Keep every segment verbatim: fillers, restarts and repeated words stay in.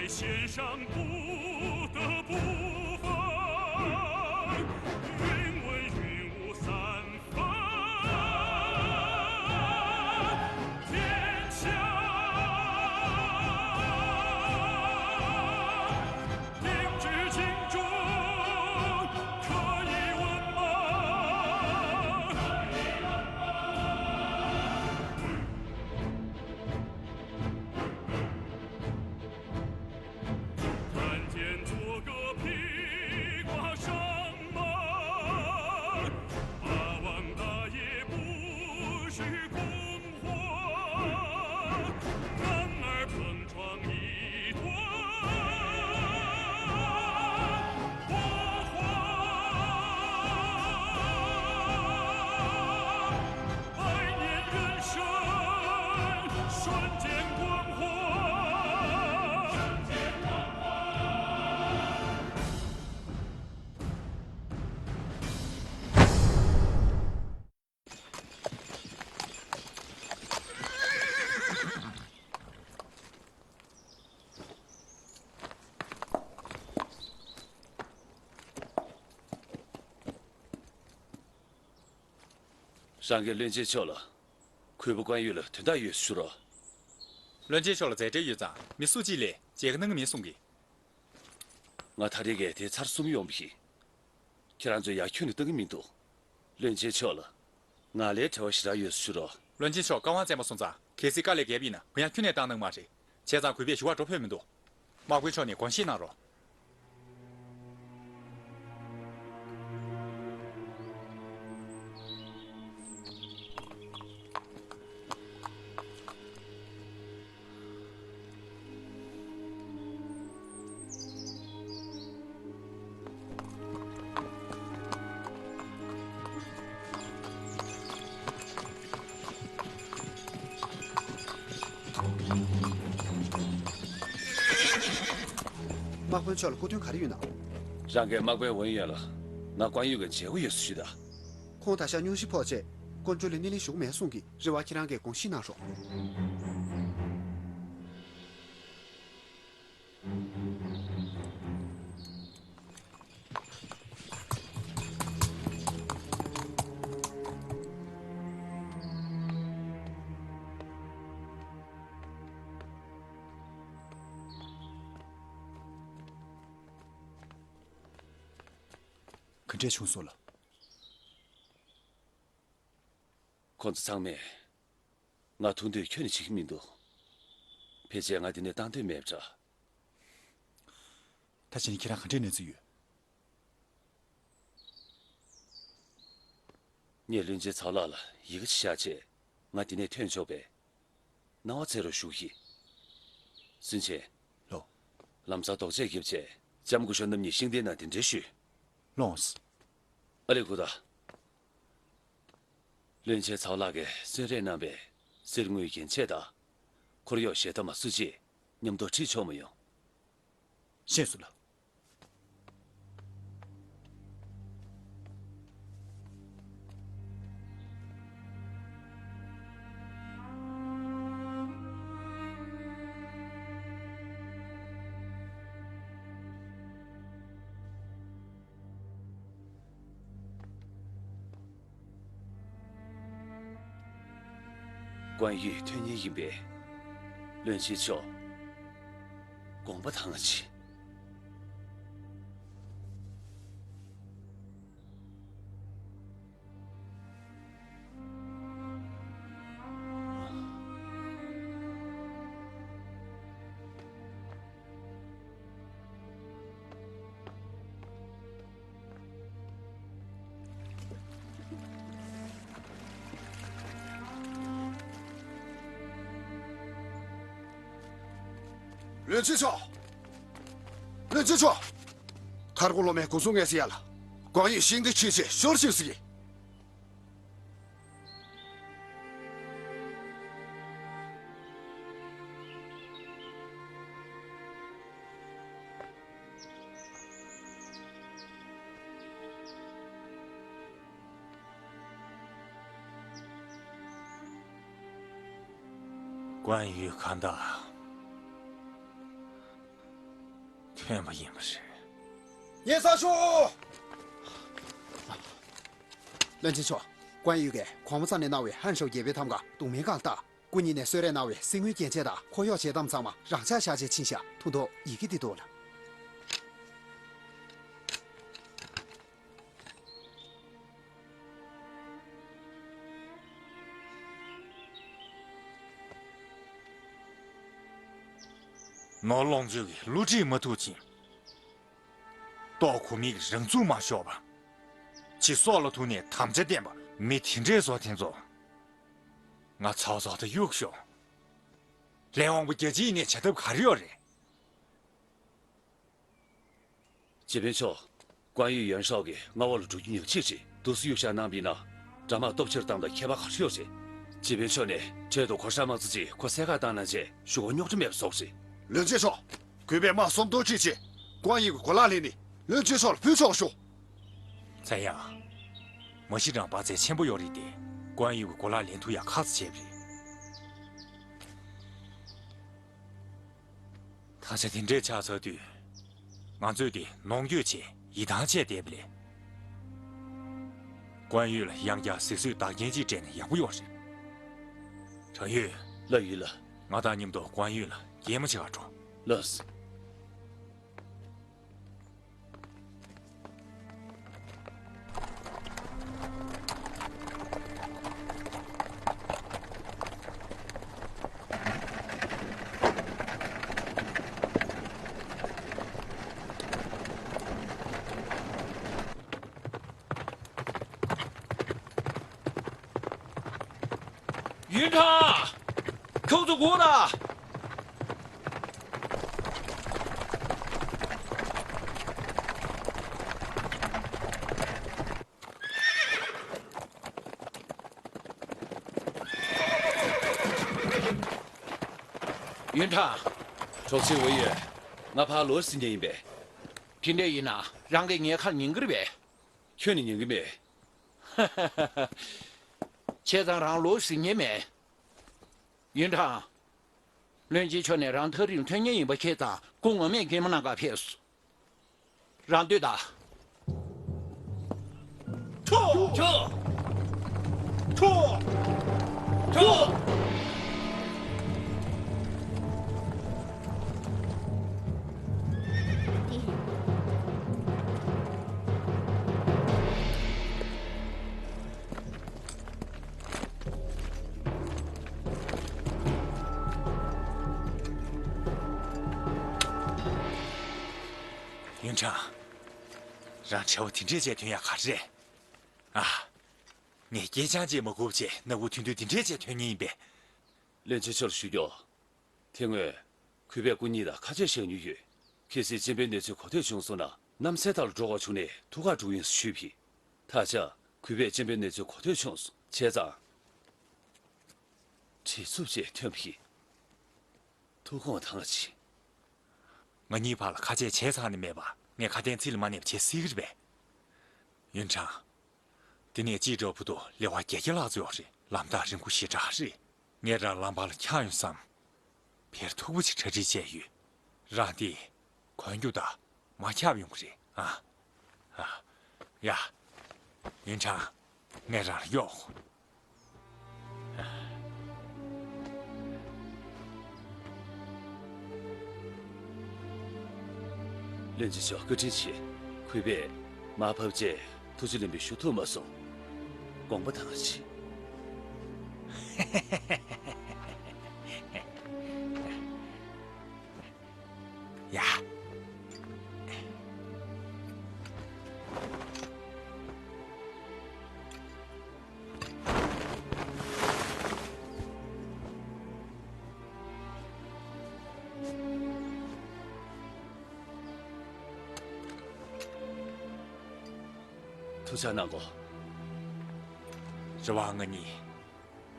献上不得不分，云文云武三分，天下定之尽忠，可以问吗？ 看见作歌披挂上马，霸王大爷不许空话，男儿碰撞一段火花。 百年人生，瞬间光华。 རང་གིས་བློན་ཆེན་མཆོག་ལ། གུས་པ་ཀོང་ཡུས་ལ་དོན་དག་ཡོད་ཞུ་རོགས། བློན་ཆེན་མཆོག་ལ་མཛད་བྲེལ་ཡོད་ཙང་མི་སུ་གཅིག་ལས་མཇལ་ཁ་གནང་གི་མིན་གསུང་གི། ང་ད་རེས་ཀྱི་དེ་ཚར་གསུམ་ཡོང་བ་ཡིན། ཁྱེད་རང་ཚོས་ཡར་ཁྱོན་ནས་བཏང་གི་མི་འདུག། བློན་ཆེན་མཆོག་ལ་ང་ལ་བྲེལ་བ་ཞེ་དྲག་ཡོད་ཞུ་རོགས། བློན་ཆེན་མཆོག་བཀའ་དབང་བཙན་པོ་སོང་ཙང་གལ་སྲིད་དཀའ་ལས་བརྒྱབ་པ་ཡིན་ན་ང་ཡང་ཁྱོན་ནས་བཏང་གནང་མ་རེད། བྱས་ཙང་གུས་པས་ཞུ་བར་འགྲོ་ཕོད་མི་འདུག། དམག་དཔོན་མཆོག་ནས་དགོངས་བཞེས་གནང་རོགས། དམག་དཔོན་མཆོག་ལ་སྐུ་མདུན་ག་རེ་ཡོད་ན། རང་གི་དམག་དཔོན་ཝུན་ཡོན་ལ་ང་ཀོང་ཡུས་ཀྱི་མཇལ་ཁ་ཡོད་ཞུས་དང་། ཁོང་ད་ཆ་སྙུང་གཞི་ཕོག་བྱས་ཀོང་ཇོ་ལ་སྣེ་ལེན་ཞུ་གི་མེད་གསུང་གི། རེ་བ་ཁྱེད་རང་གིས་དགོངས་བཞེས་གནང་རོགས། ག་འདྲས་བྱུང་སོང་ལགས། ཁོང་ཚོ་ཚང་མས་ང་ཐུག་འདོད་ཁྱོན་ནས་བྱེད་ཀྱི་མི་འདུག། ཕལ་ཆེར་ང་འདི་ནས་བཏང་འདོད་མེད་པ་འདྲ། ད་བྱས་ན་ཁྱེད་རང་ག་འདྲས་གནས་ཚུལ་ཡོད། ངས་བློན་ཆེན་ཚའོ་ལགས་ལ་ཡི་གེ་ཅིག་བཞག་རྗེས་ང་འདི་ནས་ཐོན་ཆོག་པའི་གནང་བ་བཙལ་རོགས་ཞུ་གི། སུན་ཆེན། ལོ། ལམ་སང་རྡོག་ཆས་བརྒྱབ་བྱས་ལྕམ་སྐུ་ཞབས་རྣམ་གཉིས་ཤིང་རྟའི་ནང་གདན་འདྲེན་ཞུས། ལོངས། ཨ་ལེ་ཀུ་ད། བློན་ཆེན་ཚའོ་ལགས་ཀྱིས་གསོལ་རས་གནང་བའི་གསེར་དངུལ་རྒྱན་ཆས་དང་། འཁོར་གཡོག་གཞས་གཏམ་མ་སུ་གཅིག་མཉམ་དུ་ཁྲིད་ཆོག་མི་ཡོང་། ཤེས་སོང་ལགས། ཀོང་ཡུས་ཐོན་མཁན་ཡིན་པས། བློན་ཆེན་མཆོག་དགོངས་པ་དྭངས་ཆེ། བློན་ཆེན་མཆོག། བློན་ཆེན་མཆོག། མཁར་དགོན་སློབ་མའི་འགོ་ཚུགས་ངེས་ཟེར་ཡ་ལ། ཀོང་ཡུས་ཤིང་རྟའི་ཁྲིད་ཆས་ཤོར་ཕྱིན་ཟེར་གི། ཀོང་ཡུས་གང་དང་། ཕོན་པ་ཡིན་པ་རེད། ཉེ་ས་ཤོག་བློན་ཆེན་མཆོག་ཀོན་ཡུས་ཀྱིས་གོང་མ་རྩ་ནས་གནང་བའི་ཧན་ཧྲོ་རྒྱལ་པོའི་ཐམ་ག་གདུང་མའི་སྒང་ལ་བཏགས། སྐུ་ཉིད་ནས་གསོལ་རས་གནང་བའི་གསེར་དངུལ་རྒྱན་ཆས་དང་ཁོར་ཡུག་བྱེད་སྟངས་ཚང་མ་རང་འཇགས་བཞག་ཅེས་ཕྱིན་ཤག་ཐུགས་མཐོང་ཡི་གེ་འདི་འདུག་ལགས། ནོར་ལོངས་སྤྱོད་ཀྱི་བསླུ་བྲིད་མ་ཐུབ་ཅིང་། ལྟོ་གོ་མིག་རང་ཚུགས་མ་ཤོར་བ། ཕྱི་སྲོག་ལ་ཐུག་ནས་དམ་བཅའ་བསྟེན་པ་མི་དེ་འདྲས་བཟོ་དེ་ཚོ། ང་ཚོགས་ཚོགས་དང་གཡུག་ཤོག་ལས་དབང་པོ་རྒྱལ་སྤྱི་ཡིན་ནས་བྱ་ཐབས་ག་རེ་ཡོད་རེད། སྤྱི་དཔོན་མཆོག་ཀོན་ཡུས་ཡོན་ཧྲའོ་གིས་མངའ་འོག་ལ་འགྲོ་རྒྱུ་ཉག་གཅིག་རེད། འདུག་སེ་གཡུག་བཞག་གནང་བ་ཡིན་ན། དགྲ་དམག་སྟོབས་ཆེར་བཏང་དང་ཁྱད་པར་ག་རེ་ཡོད་རེད། སྤྱི་དཔོན་མཆོག་ནས་འཕྲལ་དུ་གོ་ཧྲ་དམག་སྤྱི་ཆེད་ཁོ་གསལ་ཁ་བཏང་གནང་བྱས་ཞུ་སྒོ་རྙོག་དྲ་མེད་པ་བཟོ་དགོས་རེད། བློན་ཆེན་མཆོག་གུས་པས་དམག་སུམ་སྟོང་ཁྲིད་བྱས་ཀོན་ཡུས་ཀྱི་གོ་ལག་ལེན་ནས་བློན་ཆེན་མཆོག་ལ་ཕུལ་ཆོག་ཤོག་ཚེ་ཡང་། མ་གཞི་རང་དཔའ་རྩལ་ཆེན་པོ་ཡོད་རེད་དེ། ཀོན་ཡུས་ཀྱི་གོ་ལག་ལེན་ཐུབ་ཡག་ཁག་ཙམ་བྱས་པ་རེད། ད་ཆ་དེ་འདྲས་ཆགས་ཚར་དུས། ང་ཚོས་དེ་ནོངས་འགྱོད་བྱས་ཡིད་ཐང་ཆད་བསྡད་པ་ལས། ཀོན་ཡུས་ལ་ཡང་བསྐྱར་གཟིགས་བཟོས་བདག་རྐྱེན་ཅིག་སྤྲད་ན་ཡག་པོ་ཡོད་རེད། ཁྲང་ཡུས། ལགས་ཡོད་ལགས། ང་དང་མཉམ་དུ་ཀོན་ཡུས་ལ་སྐྱེལ་མ་བྱེད་ག་འགྲོ། ལགས། ཡུན་ཁྲང་། ཁྱོད་ཚོ་སྒུག་དང་། ཡུན་ཁྲང་། གྲོགས་ཚེ་བོ་ཡོད། ང་ཕར་ལོག་ཟིན་ནས་ཡིན་པས། དེ་འདྲ་ཡིན་ན་རང་གིས་ངའི་ཁ་ཉན་གི་རེད་པས། ཁྱོད་ནི་ཉན་གི་མེད། བྱས་ཙང་རང་ལོག་ཟིན་ཉན་མེད། ཡུན་ཁྲང་། བློན་ཆེན་མཆོག་ནས་རང་ཐག་རིང་ཐོན་ཉན་ཡིན་པ་ཁྱེད་ཙང་སྐུ་ངོ་མས་སྐྱེལ་མ་གནང་ག་ཕེབས་སོང་། རང་སྡོད་དང་། ཁྱོ། ཁྱོ། ཁྱོ། ཁྱོ། ཡུན་ཁྲང་། རང་བྲེལ་བ་དེ་འདྲས་བྱས་ཐོན་ཡག་ག་རེ་རེད། ཨ། ངས་སྐད་ཆ་ཅིག་མ་སྒུག་བྱས་ནག་པོ་ཐུང་ཐུང་དེ་འདྲས་བྱས་ཐོན་ཉན་ཡིན་པས། བློན་ཆེན་མཆོག་ལ་ཞུ་རྒྱུ། དེ་སྔོན་གུས་པས་སྐུ་ཉིད་དང་ཁ་ཆད་བཞག་མྱོང་ཡོད། གལ་སྲིད་གཅེན་པོའི་གནས་ཚུལ་གོ་ཐོས་བྱུང་སོང་ན་གནམ་སའི་ཐག་ལ་འགྲོ་དགོས་བྱུང་ནས་ཐུགས་ཁག་འགྲོ་ཡིན་ཞུས་པས། ད་ཆ་གུས་པས་གཅེན་པོའི་གནས་ཚུལ་གོ་ཐོས་བྱུང་སོང་བྱས་ཙང་། བྲེལ་འཚུབ་བྱས་ཐོན་པ་ཡིན། ཐུགས་དགོངས་དྭངས་པ་ཅིག་ང་གཉིས་བར་ལ་ཁ་ཆད་བྱས་ཚར་ནི་མེད་པ་ངས་ཁ་དན་ཚིག་ལ་མ་གནས་པ་བྱེད་སྲིད་ཀྱི་རེད་པས། ཡུན་ཁྲང་། དེ་ནས་ཅིའི་འདྲ་བོ་དུ་ལེ་བ་བརྒྱད་བརྒྱ་ལྷག་ཙམ་ཡོད་རེད། ལམ་ཐག་རིང་པོ་ཞེ་དྲག་རེད། ངས་རང་ལམ་བར་ལ་འཁྱམས་ཡོང་བསམ། བེར་མཐུག་པོ་ཅིག་གྲ་སྒྲིག་བྱས་ཡོད། རང་དེ་གོན་རྒྱུ་དང་མ་འཁྱམས་ཡོང་གི་རེད་ཨ། ཨ། ཡ། ཡུན་ཁྲང་། ངས་རང་ལ་གཡོག་བློན་ཆེན་མཆོག་བཀའ་དྲིན་ཆེ། གུས་པས་མར་བབས་རྗེས་ཐུགས་རྗེ་ལེན་པའི་ཞུ་ཐུབ་མ་སོང་། དགོངས་པ་དྭངས་པ་ཅིག་ཡ། ཐུགས་ཅག་གནང་གོ། རེ་བ་ང་གཉིས་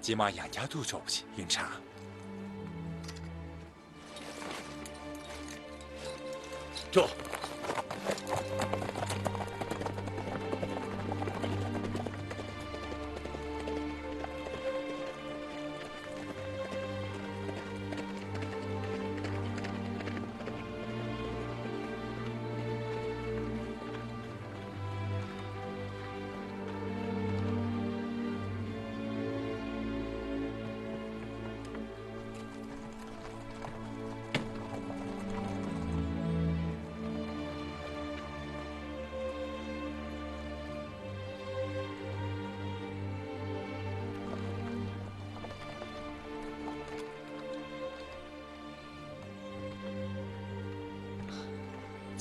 རྗེས་མ་ཡང་བསྐྱར་ཐུག་ཆོག་པ་ཞིག་ཡུན་ཁྲང་། ཁྱོ།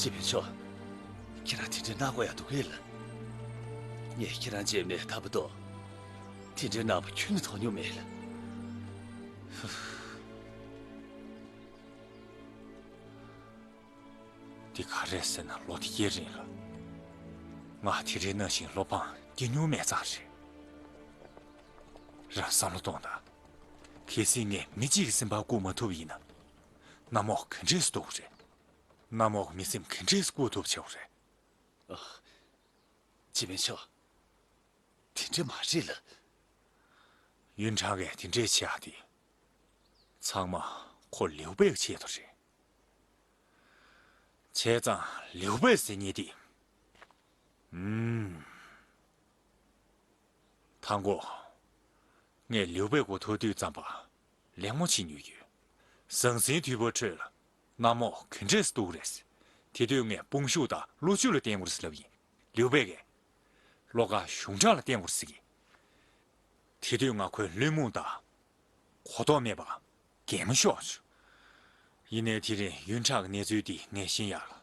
སྤྱི་དཔོན་མཆོག་ཁྱེད་རང་དེ་འདྲ་གནང་དགོས་ཡ་འདུག་གས་ལགས། ངས་ཁྱེད་རང་མཇལ་ནས་ད་བར་དུ་དེ་འདྲའི་སྣང་བ་ཁྱོན་ནས་མཐོང་མྱོང་མེད་ལགས། འདི་ག་རེད་ཟེར་ན། ལོ་དེ་གའི་རིང་ལ་ང་དེ་རིང་ནང་བཞིན་བློ་ཕམ་སྐྱེ་མྱོང་མེད་ཙང་རེད། རང་བསམ་བློ་གཏོང་དང་། གལ་སྲིད་ངས་མི་གཅིག་གི་སེམས་པ་བཀུག་མ་ཐུབ་པ་ཡིན་ན། གནམ་འོག་ག་འདྲས་སུ་གཏུགས་རེད། གནམ་འོག་མི་སེམས་ག་འདྲས་སུ་བཀུག་ཐུབ་བྱེད་དགོས་རེད། ཨ། སྤྱི་དཔོན་མཆོག་དེ་འདྲས་མ་རེད་ལགས། ཡུན་ཁྲང་གིས་དེ་འདྲས་བྱེད་ཡག་དེ། ཚང་མ་ཁོ་ལིའུ་པེ་གི་ཆེད་དུ་རེད། བྱས་ཙང་ལིའུ་པེ་ཟེར་མཁན་དེ། ཨུམ། མཐའ་འཁོར། ངས་ལིའུ་པེ་གོ་ཐུག་དུས་ཙམ་པ། གླེང་མོ་བྱེད་མྱོང་ཡོད། ཟང་ཟིང་དུས་འཁོར་ཁྲོད་ལ་གནམ་འོག་ག་འདྲས་སུ་གཏུགས་རེད། དེ་དུས་ངས་དཔུང་ཤུགས་དང་བློ་ཆོད་ལ་བརྟེན་དགོས་རེད་ཟེར་ལབ་ཡིན། ལིའུ་པེ་གིས། བློ་དཀར་གཞུང་དྲང་ལ་བརྟེན་དགོས་རེད་ཟེར་གི། དེ་དུས་ང་ཁོའི་བླུན་རྨོངས་དང་གོ་རྟོགས་མེད་པ་གད་མོ་ཤོར་བྱུང་། ཡིན་ནའི་དེ་རིང་ཡུན་ཁྲང་གི་གནས་ཚུལ་འདི་ངས་ཤེས་ཡག་ལ།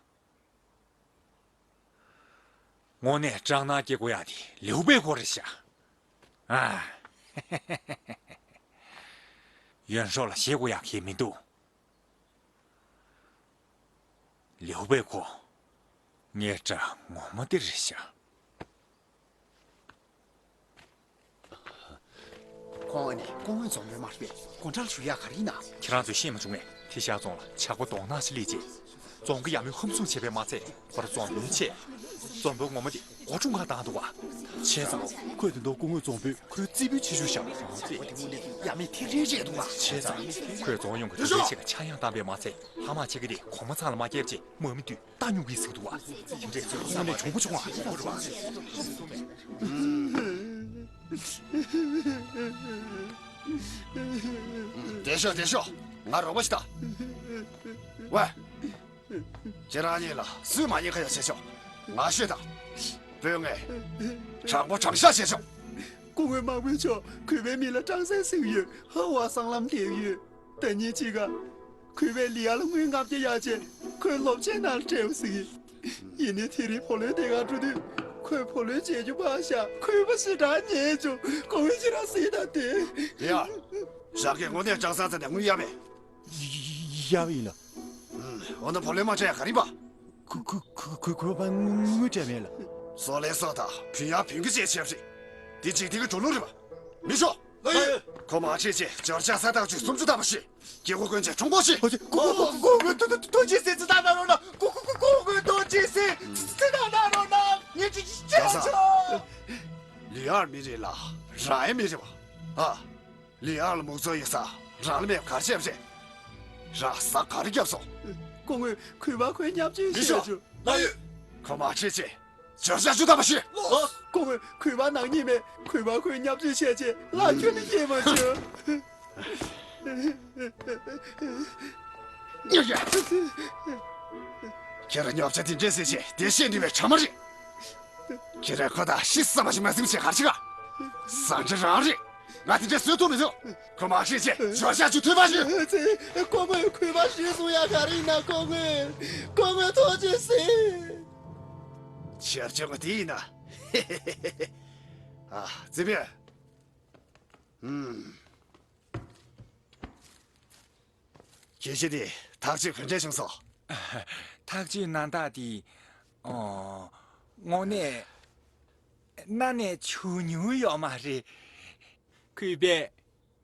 དངོས་གནས་སྐྲག་སྣང་སྐྱེ་དགོས་ཡག་དེ་ལིའུ་པེ་ཁོ་རེད་ཤག་ཨ། ཡོན་ཧྲོ་ལ་ཞེད་དགོས་ཡག་གང་ཡང་མི་འདུག་ལིའུ་པེ་ཁོ། ངའི་དགྲ་ངོ་མ་དེ་རེད་ཤག་ཁོང་ཨ་ནི་སྐུ་ངོ་རྫོང་དཔོན་མ་རེད་པས། སྒོ་འགྲམ་ལ་བཞུགས་ཡག་ག་རེ་ཡིན་ན། ཁྱེད་རང་ཚོས་ཤེས་མ་བྱུང་ངས། དེ་ཤར་རྫོང་ལ་ཇག་པ་གདོང་ནག་ཅིག་སླེབས་རྗེས། རྫོང་གི་ཡབ་མེས་ཧམ་བཟུང་བྱས་པས་མ་ཚད། ཁོ་ར་རྫོང་དཔོན་བྱས། རྫོང་དཔོན་ངོ་མ་དེ་སྒོ་ཁྲུང་ཁ་བཏང་འདུག་ག་བྱས་ཙང་ཁོས་དེ་མདོ་སྐུ་ངོ་རྫོང་དཔོན་ཁོའི་རྩིས་འབུལ་ཆེ་ཤོས་བཞག་ཡབ་མེས་ཐེངས་རེ་བྱས་འདུག་ག་བྱས་ཙང་ཁོས་རྫོང་ཡོངས་ཀྱི་དོ་དེ་ཆེ་ག་ཆག་ཡང་བཏང་པས་མ་ཚད། ལྷག་མ་ཆེ་གི་དེ་གོང་མ་ཚང་ལ་མ་བསྐྱལ་བྱས་དམག་མི་བསྡུས་རྟ་ཉུང་གིས་ཟིག་འདུག་ག་དེ་འདྲས་ཚོད་དངོས་གནས་གྱོང་པོ་བྱུང་བ། བསྡད་ཤོག་བསྡད་ཤོག་ང་རོགས་པ་ཞིག་ད། ཝེ། ཁྱེད་རང་གཉིས་ལ་སུས་མ་ཉེས་ཁ་ཡ་བྱེད་ཆོག་ང་ཤོད་དང་། བོད་ངས་དྲང་པོ་དྲང་བཞག་བྱེད་ཆོག་སྐུ་ངོ་དམག་དཔོན་མཆོག་གུས་པའི་མི་ལ་སྤྲང་སེམས་ཟིན་ཡོད། ཧ་ཝ་སྲང་ལམ་བསྡད་ཡོད། ད་ཉིན་གཅིག་ག་གུས་པས་ལི་ཡ་ལ་དངུལ་ལྔ་བརྒྱ་གཡར་རྗེས་ཁོའི་སློབ་ཆེན་ནང་སྤྲད་ཟིག་ཡིན་ནའི་དེ་རིང་བུ་ལོན་དེ་ག་འགྲོ་དུས་ཁོས་བུ་ལོན་བྱེད་རྒྱུ་མ་ཤ་ཁོས་པ་ཞེ་དྲག་ཉེས་བྱུང་། ཁོ་བོས་ཁྱེད་རང་སྲིད་ད་དེ། ཡ། ཞག་གི་དངོས་གནས་སྤྲང་སང་ཚ་ནས་དངུལ་གཡར་མེད། གཡར་བ་ཡིན་ལ། འོ་ན་བུ་ལོན་མ་སྤྲད་ག་རེ་ཡིན་པ། ཁོ་ཁོ་ཁོ་ཁོས་ཁོ་པ་དངུལ་སྤྲད་མེད་ལ། སོ་ལེ་སོ་དང་བུན་ཡག་བུན་གི་ཅེས་བྱས་པ་རེད། དེ་འཇིག་རྟེན་གི་འགྲོ་ལུགས་རེད་པ། མི་ཤོག་ལགས་ཡོད། ཁོ་མ་ཁྲིད་ཅེས་འབྱོར་ཆ་ས་ཐག་གཅིག་སུམ་ཅུ་ཐམ་པ་ཞིག་སྐྱེ་སྒོ་ཀུན་གྱི་གྲོང་པོ་ཞིག་ཨོ་ཙི། ཁོ་ཁོ་ཁོ་ཁོ་ཐུགས་ཐུགས་ཐུགས་རྗེ་ཆེ། ཙི་ད་ན་རོ་ན། ཁོ་ཁོ་ཁོ་ཁོ་ཁོ་ཐུགས་རྗེ་ཆེ། ཙི་ཙི་ད་ན་རོ་ན། ངས་ཅི་ཅི་ཅི་ལ་ཆོ། ལི་ཨར་མི་རེད་ལ་རང་ཡང་མི་རེད་པ། ཨ། ལི་ཨར་ལ་མུག་ཚོ་ཡོད་ས་རང་ལ་མེད་པ་ག་རེ་བྱས་པ་རེད། རང་ས་ག་རེ་བརྒྱབ་སོང་། སྐུ་ངོ་གུས་པ་ཁོས་བརྙས་བཅོས་མི་ཤོག་བྱས་བྱུང་། ལགས་ཡོད། ཁོ་མ་ཁྲིད་ཅེས། བྱ་བྱ་ཅུ་ད་མ་ཤི། སྐུ་ངོ་གུས་པ་ནག་ཉེས་མེད། གུས་པ་ཁོས་བརྙས་བཅོས་བྱས་རྗེས་ལག་ཁྱོན་ནས་སྐྱེས་མ་བྱུང་། ཁྱེད་རང་ཉོབ་ཆ་དེ་འདྲས་ཟེར་བྱས་བདེ་བཤད་ནུས་པའི་གྲ་མ་རེད། ཁྱེད་རང་ཁོ་ཐག་ཤི་བསམ་པ་ཞིག་མ་ཟིན་བྱས་གར་ཅི་ག་ཟ་འདྲེ་རང་རེད། ང་དེ་འདྲས་བཟོད་ཐུབ་མི་ཐུབ། ཁོ་མ་ཁྲིད་ཅེས་བྱ་བྱ་ཅུ་ཐུབ་པ་ཞིག་ཚེ་ཁོ་མོས་གུས་པ་ཞུས་སོང་ཡ་ག་རེ་ཡིན་ན་ཁོ་མོས་ཁོ་མོས་ཐོག་ཅེས་ཟེར། ཁྱེད་ཅག་གི་དེ་ཡིན་ན། ཨ། ཙི་པེ། ཨུམ། ཁྱེད་ཀྱིས་དེ་ཐག་གཅོད་ག་འདྲས་བྱུང་སོང་། ཐག་གཅོད་གནང་སྟངས་དེ། ཨོ། དངོས་གནས་གནའ་ནས་བྱུང་མྱོང་ཡོད་མ་རེད། གུས་པས་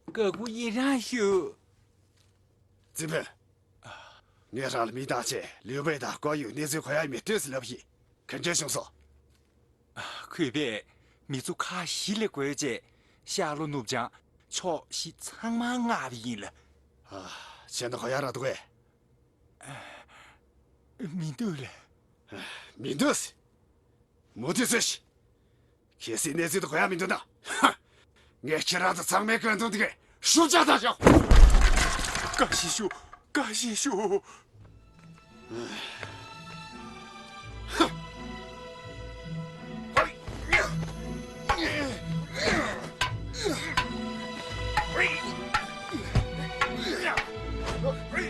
བཀའ་བསྒོ་ཡི་རང་ཞུ། ཙི་པེ། ངས་རང་ལ་མི་བཏང་བྱས་ལིའུ་པེ་དང་ཀོ་ཡུས་གནས་ཚུལ་གོ་ཡ་མེད་ལྟོས་ཟེར་ལབ་ཡིན། ག་འདྲས་བྱུང་སོང་། གུས་པས་མི་ཚོ་ཁག་བཞི་ལ་བགོས་རྗེས་ཤར་ལྷོ་ནུབ་བྱང་ཕྱོགས་བཞི་ཚང་མ་མངགས་པ་ཡིན་ལ། ཨ། བྱས་ན་གོ་ཡ་རག་འདུག་གས། མི་འདུག་ལ། མི་འདུག་ཟེར། མུ་མཐུད་བཟོས་ཤིག་གལ་སྲིད་གནས་ཚུལ་དེ་གོ་ཡ་མི་འདུག་ན། ཧ། ངས་ཁྱེད་རང་ཚོ་ཚང་མའི་བཀོད་འདོམས་དེ་གའི་ཤུབས་ཆག་བཏང་ཤོག་བཀའ་བཞིན་ཞུ། བཀའ་བཞིན་ཞུ།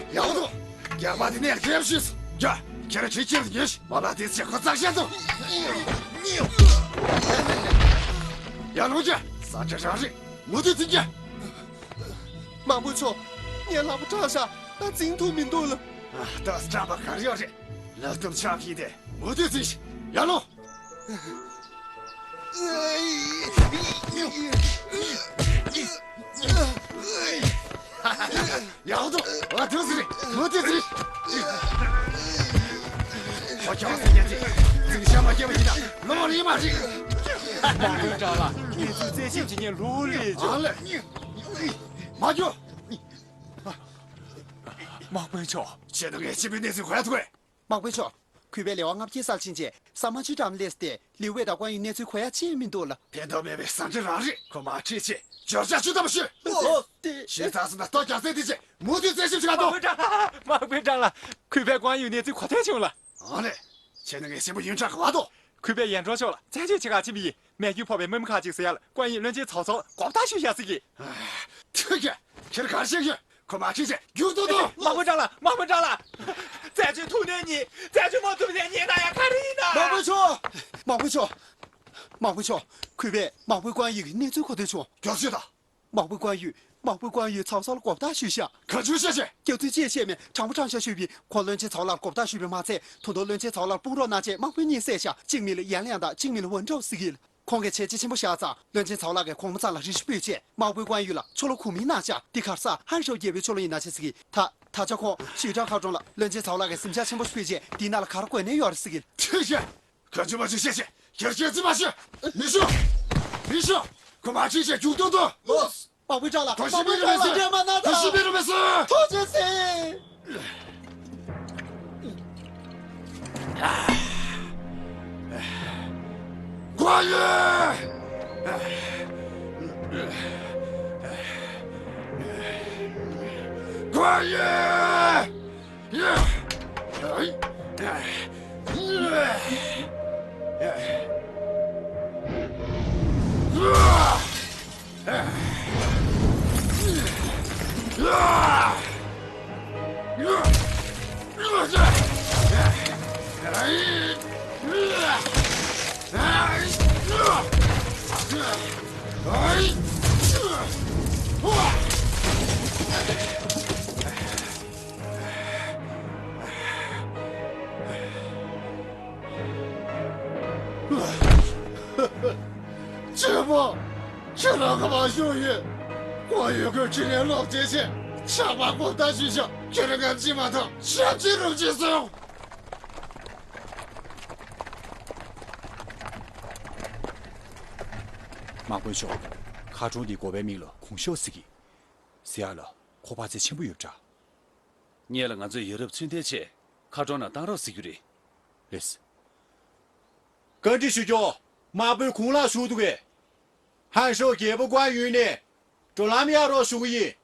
ཡག་འདུག་རྒྱག་པ་དེ་ནས་རྒྱབ་ཤིག་རྒྱ། ཁྱེད་རང་ཁྲིད་ཁྱེར་ཉེས། མ་ལ་དེ་ཚེ་ཁོ་ཙག་བཤད་དོ། ཡར་ལོངས་ཀྱི། ས་ཆ་རང་རེད། མུ་མཐུད་འཛིན་གྱི། མང་པོ་ཆོག་ངས་ལག་པ་སྐྲངས་ཤག་ད་འཛིན་ཐུབ་མི་འདུག་ལ། ད་སྐྲངས་པ་ག་རེ་ཡོད་རེད། ལག་ཏུ་ཆང་ཕྱིན་ཏེ་མུ་མཐུད་འཛིན་ཤིག་ཡར་ལོངས། ཡག་འདུག་ཨ་ཐུག་ཟེར། མུ་མཐུད་ཟེར། ཁོ་ཁྱོད་ཟེར་ཡ་དེ་འཛིན་ཤ་མ་སྐྱེས་པ་ཡིན་ན་ལོ་རེ་མ་རེད། མང་པོའི་བྲག་ལ་ངེད་ཚོས་རྩད་ཞིབ་བྱེད་མཁན་ལོ་ལས་ཨ་ལས། མ་རྒྱུ། མང་པོའི་ཆོག་ཁྱེད་ནི་ངས་ཕྱི་པའི་གནས་ཚུལ་གོ་ཡ་ཐུག་གས། མང་པོའི་ཆོག་གུས་པས་ལེ་དབར་ལྔ་བརྒྱའི་སར་ཕྱིན་རྗེས་ས་མ་ཆུ་འགྲམ་སླེབས་ཏེ་ལིའུ་ཝེ་དང་ཀོན་ཡུའི་གནས་ཚུལ་གོ་ཡ་ཅི་ཡང་མི་འདུག་ལ། ཕན་ཐོགས་མེད་པའི་ཟ་འདྲེ་རང་རེད། ཁོ་མ་ཁྲིད་ཆེད་འབྱོར་ཆ་ཆུ་ལྟ་བུ་ཞུ། ཨོ་དེ། ཞེས་ཚགས་སུ་ན་ལྟོ་རྒྱག་ཚད་དེ་ཆེ་མུ་མཐུད་རྩད་ཞིབ་བྱེད་དོ། མང་པོའི་བྲག་ལ་མང་པོའི་བྲག་ལ་གུས་པས་ཀོན་ཡུའི་གནས་ཚུལ་གོ་ཐལ་བྱུང་ལ། ཨ་ལས། ཁྱེད་ནི་ངས་ཆེན་པོ་ཡུན་གྲངས་ག་བ་དོ། གུས་པས་ཡན་ཀྲོའུ་ཕྱོགས་ལ་རྩད་གཅོད་བྱེད་ག་ཕྱིན་པ་ཡིན། མེ་སྐྱོན་ཕོག་པའི་དམག་མི་ཁག་ཅིག་ཟེར་ཡ་ལ་ཀོན་ཡུའི་བློན་ཆེན་ཚའོ་ཚའོ་ལ་མགོ་བཏགས་ཞུས་བཞག་ཟེར་གི། ཐུགས་རྗེ་ཁྱེད་ག་རེ་བཤད་ཀྱི་ཡོད། ཁོ་མ་ཁྲིད་ཆེད་རྒྱུགས་ཏོ་ཏོ། མང་པོ་བྲག་ལ་མང་པོ་བྲག་ལ། རྩད་གཅོད་ཐུབ་ནས་ཉིད་རྩད་གཅོད་མ་ཐུབ་ནས་ཉིད་ན་ཡ་ག་རེ་ཡིན་ན། མང་པོ་ཆོག་མང་པོ་ཆོག་མང་པོ་ཆོག་གུས་པས་མང་པོའི་ཀོན་ཡུའི་གནས་ཚུལ་གོ་ཐོས་བྱུང་། མགྱོགས་ཤོས་དང་། མང་པོའི་ཀོན་ཡུའི་མང་པོའི་ཀོན་ཡུའི་ཚའོ་ཚའོ་ལ་མགོ་བཏགས་ཞུས་བཞག་ག་ཚོད་བཤད་བྱས། སྐྱག་རྫུན་ཅི་བཤད་མེད། དྲང་པོ་དྲང་བཞག་ཞུས་པས་ཁོ་བློན་ཆེན་ཚའོ་ལ་མགོ་བཏགས་ཞུས་པས་མ་ཚད་ད་དུང་བློན་ཆེན་ཚའོ་ལ་དཔུང་རོགས་གནང་ཆེད་དམག་དཔོན་གཉིས་བསད་བཞག་གཅིག་མིང་ལ་ཡན་ལེང་དང་གཅིག་མིང་ལ་ཝུན་ཀྲོའུ་ཟེར་གི་ཡིན། ཁོང་གིས་བྱས་རྗེས་ཆེན་པོ་བཞག་ཙང་བློན་ཆེན་ཚའོ་ལགས་ཀྱིས་གོང་མ་ཚང་ལ་རེ་ཞུ་ཕུལ་ཆེད་དམག་དཔོན་ཀོན་ཡུའི་ལ་ཆོ་ལོ་གོང་མའི་ནང་བཅར་འདི་གར་ས་ཧན་ཧྲོ་རྒྱལ་པོའི་ཆོ་ལོ་ཡིན་ན་བྱེད་ཟེར་གི། ད་ད་ཆ་ཁོང་ཞུས་ཀྲང་མཁར་གྲོང་ལ་བློན་ཆེན་ཚའོ་ལགས་ཀྱིས་གཟིམ་ཤག་ཆེན་པོ་ཞིག་ཕུལ་རྗེས་འདིའི་ནང་ལ་ག་རེ་དགོས་ནས་ཡོད་རེད་ཟེར་གི། ཐུགས་རྗེ་ཆེ། ག་ཚོད་མ་བྱུང་བཤད་བྱས་ཁྱེད་སྐྱོན་རྩིས་མ་བྱོས། མི་ཤོག་མི་ཤོག་ཁོ་མ་ཁྲིད་བྱས་རྒྱུགས་སྟོན་དུ། ལོས། མང་པོའི་བྲག་ལ་མང་པོའི་བྲག་ལ་འདྲེ་མ་ན་ད་ཐོ་ཞིག་མི་རུ་མི་སྲིད། ཐོ་ཅེ་སེ། ཀོན་ཡུའི། ཀོན་ཡུའི། ཆེན་པོ། ཁྱེད་རང་གི་མ་ཞུ་ཡོད། ཁོ་ཡོད་དགོས་ཁྱེད་རང་ལོག་བྱེད་ཆེད་ཆག་པ་གོ་ལྟ་ཞུས་ཤག་ཁྱེད་རང་ངམ་ཅི་མ་ཐག་ཞབས་ཕྱི་རུ་ཅི་སོང་། དམག་དཔོན་མཆོག་མཁར་གྲོང་འདིའི་འགོ་པའི་མིང་ལ་གུང་ཤོག་ཟེར་གི། ཟེར་ཡ་ལ་ཁོ་དཔའ་རྩལ་ཆེན་པོ་ཡོད་པ་འདྲ། ངེད་ལ་ང་ཚོའི་ཡ་རབས་ཚུལ་མཐུན་ཆེད་མཁར་གྲོང་ནང་བཏང་རོགས་ཟེར་རྒྱུ་རེད། ལེས། བཀའ་འདྲི་ཞུ་རྒྱུ། དམག་དཔོན་གུང་ལགས་ཞུ་འདུག་གས། ཧན་ཧྲོ་རྒྱལ་པོ་ཀོན་ཡུའི་ནས་འགྲོ་ལམ་གཡར་རོགས་ཞུ་གི་ཡིན།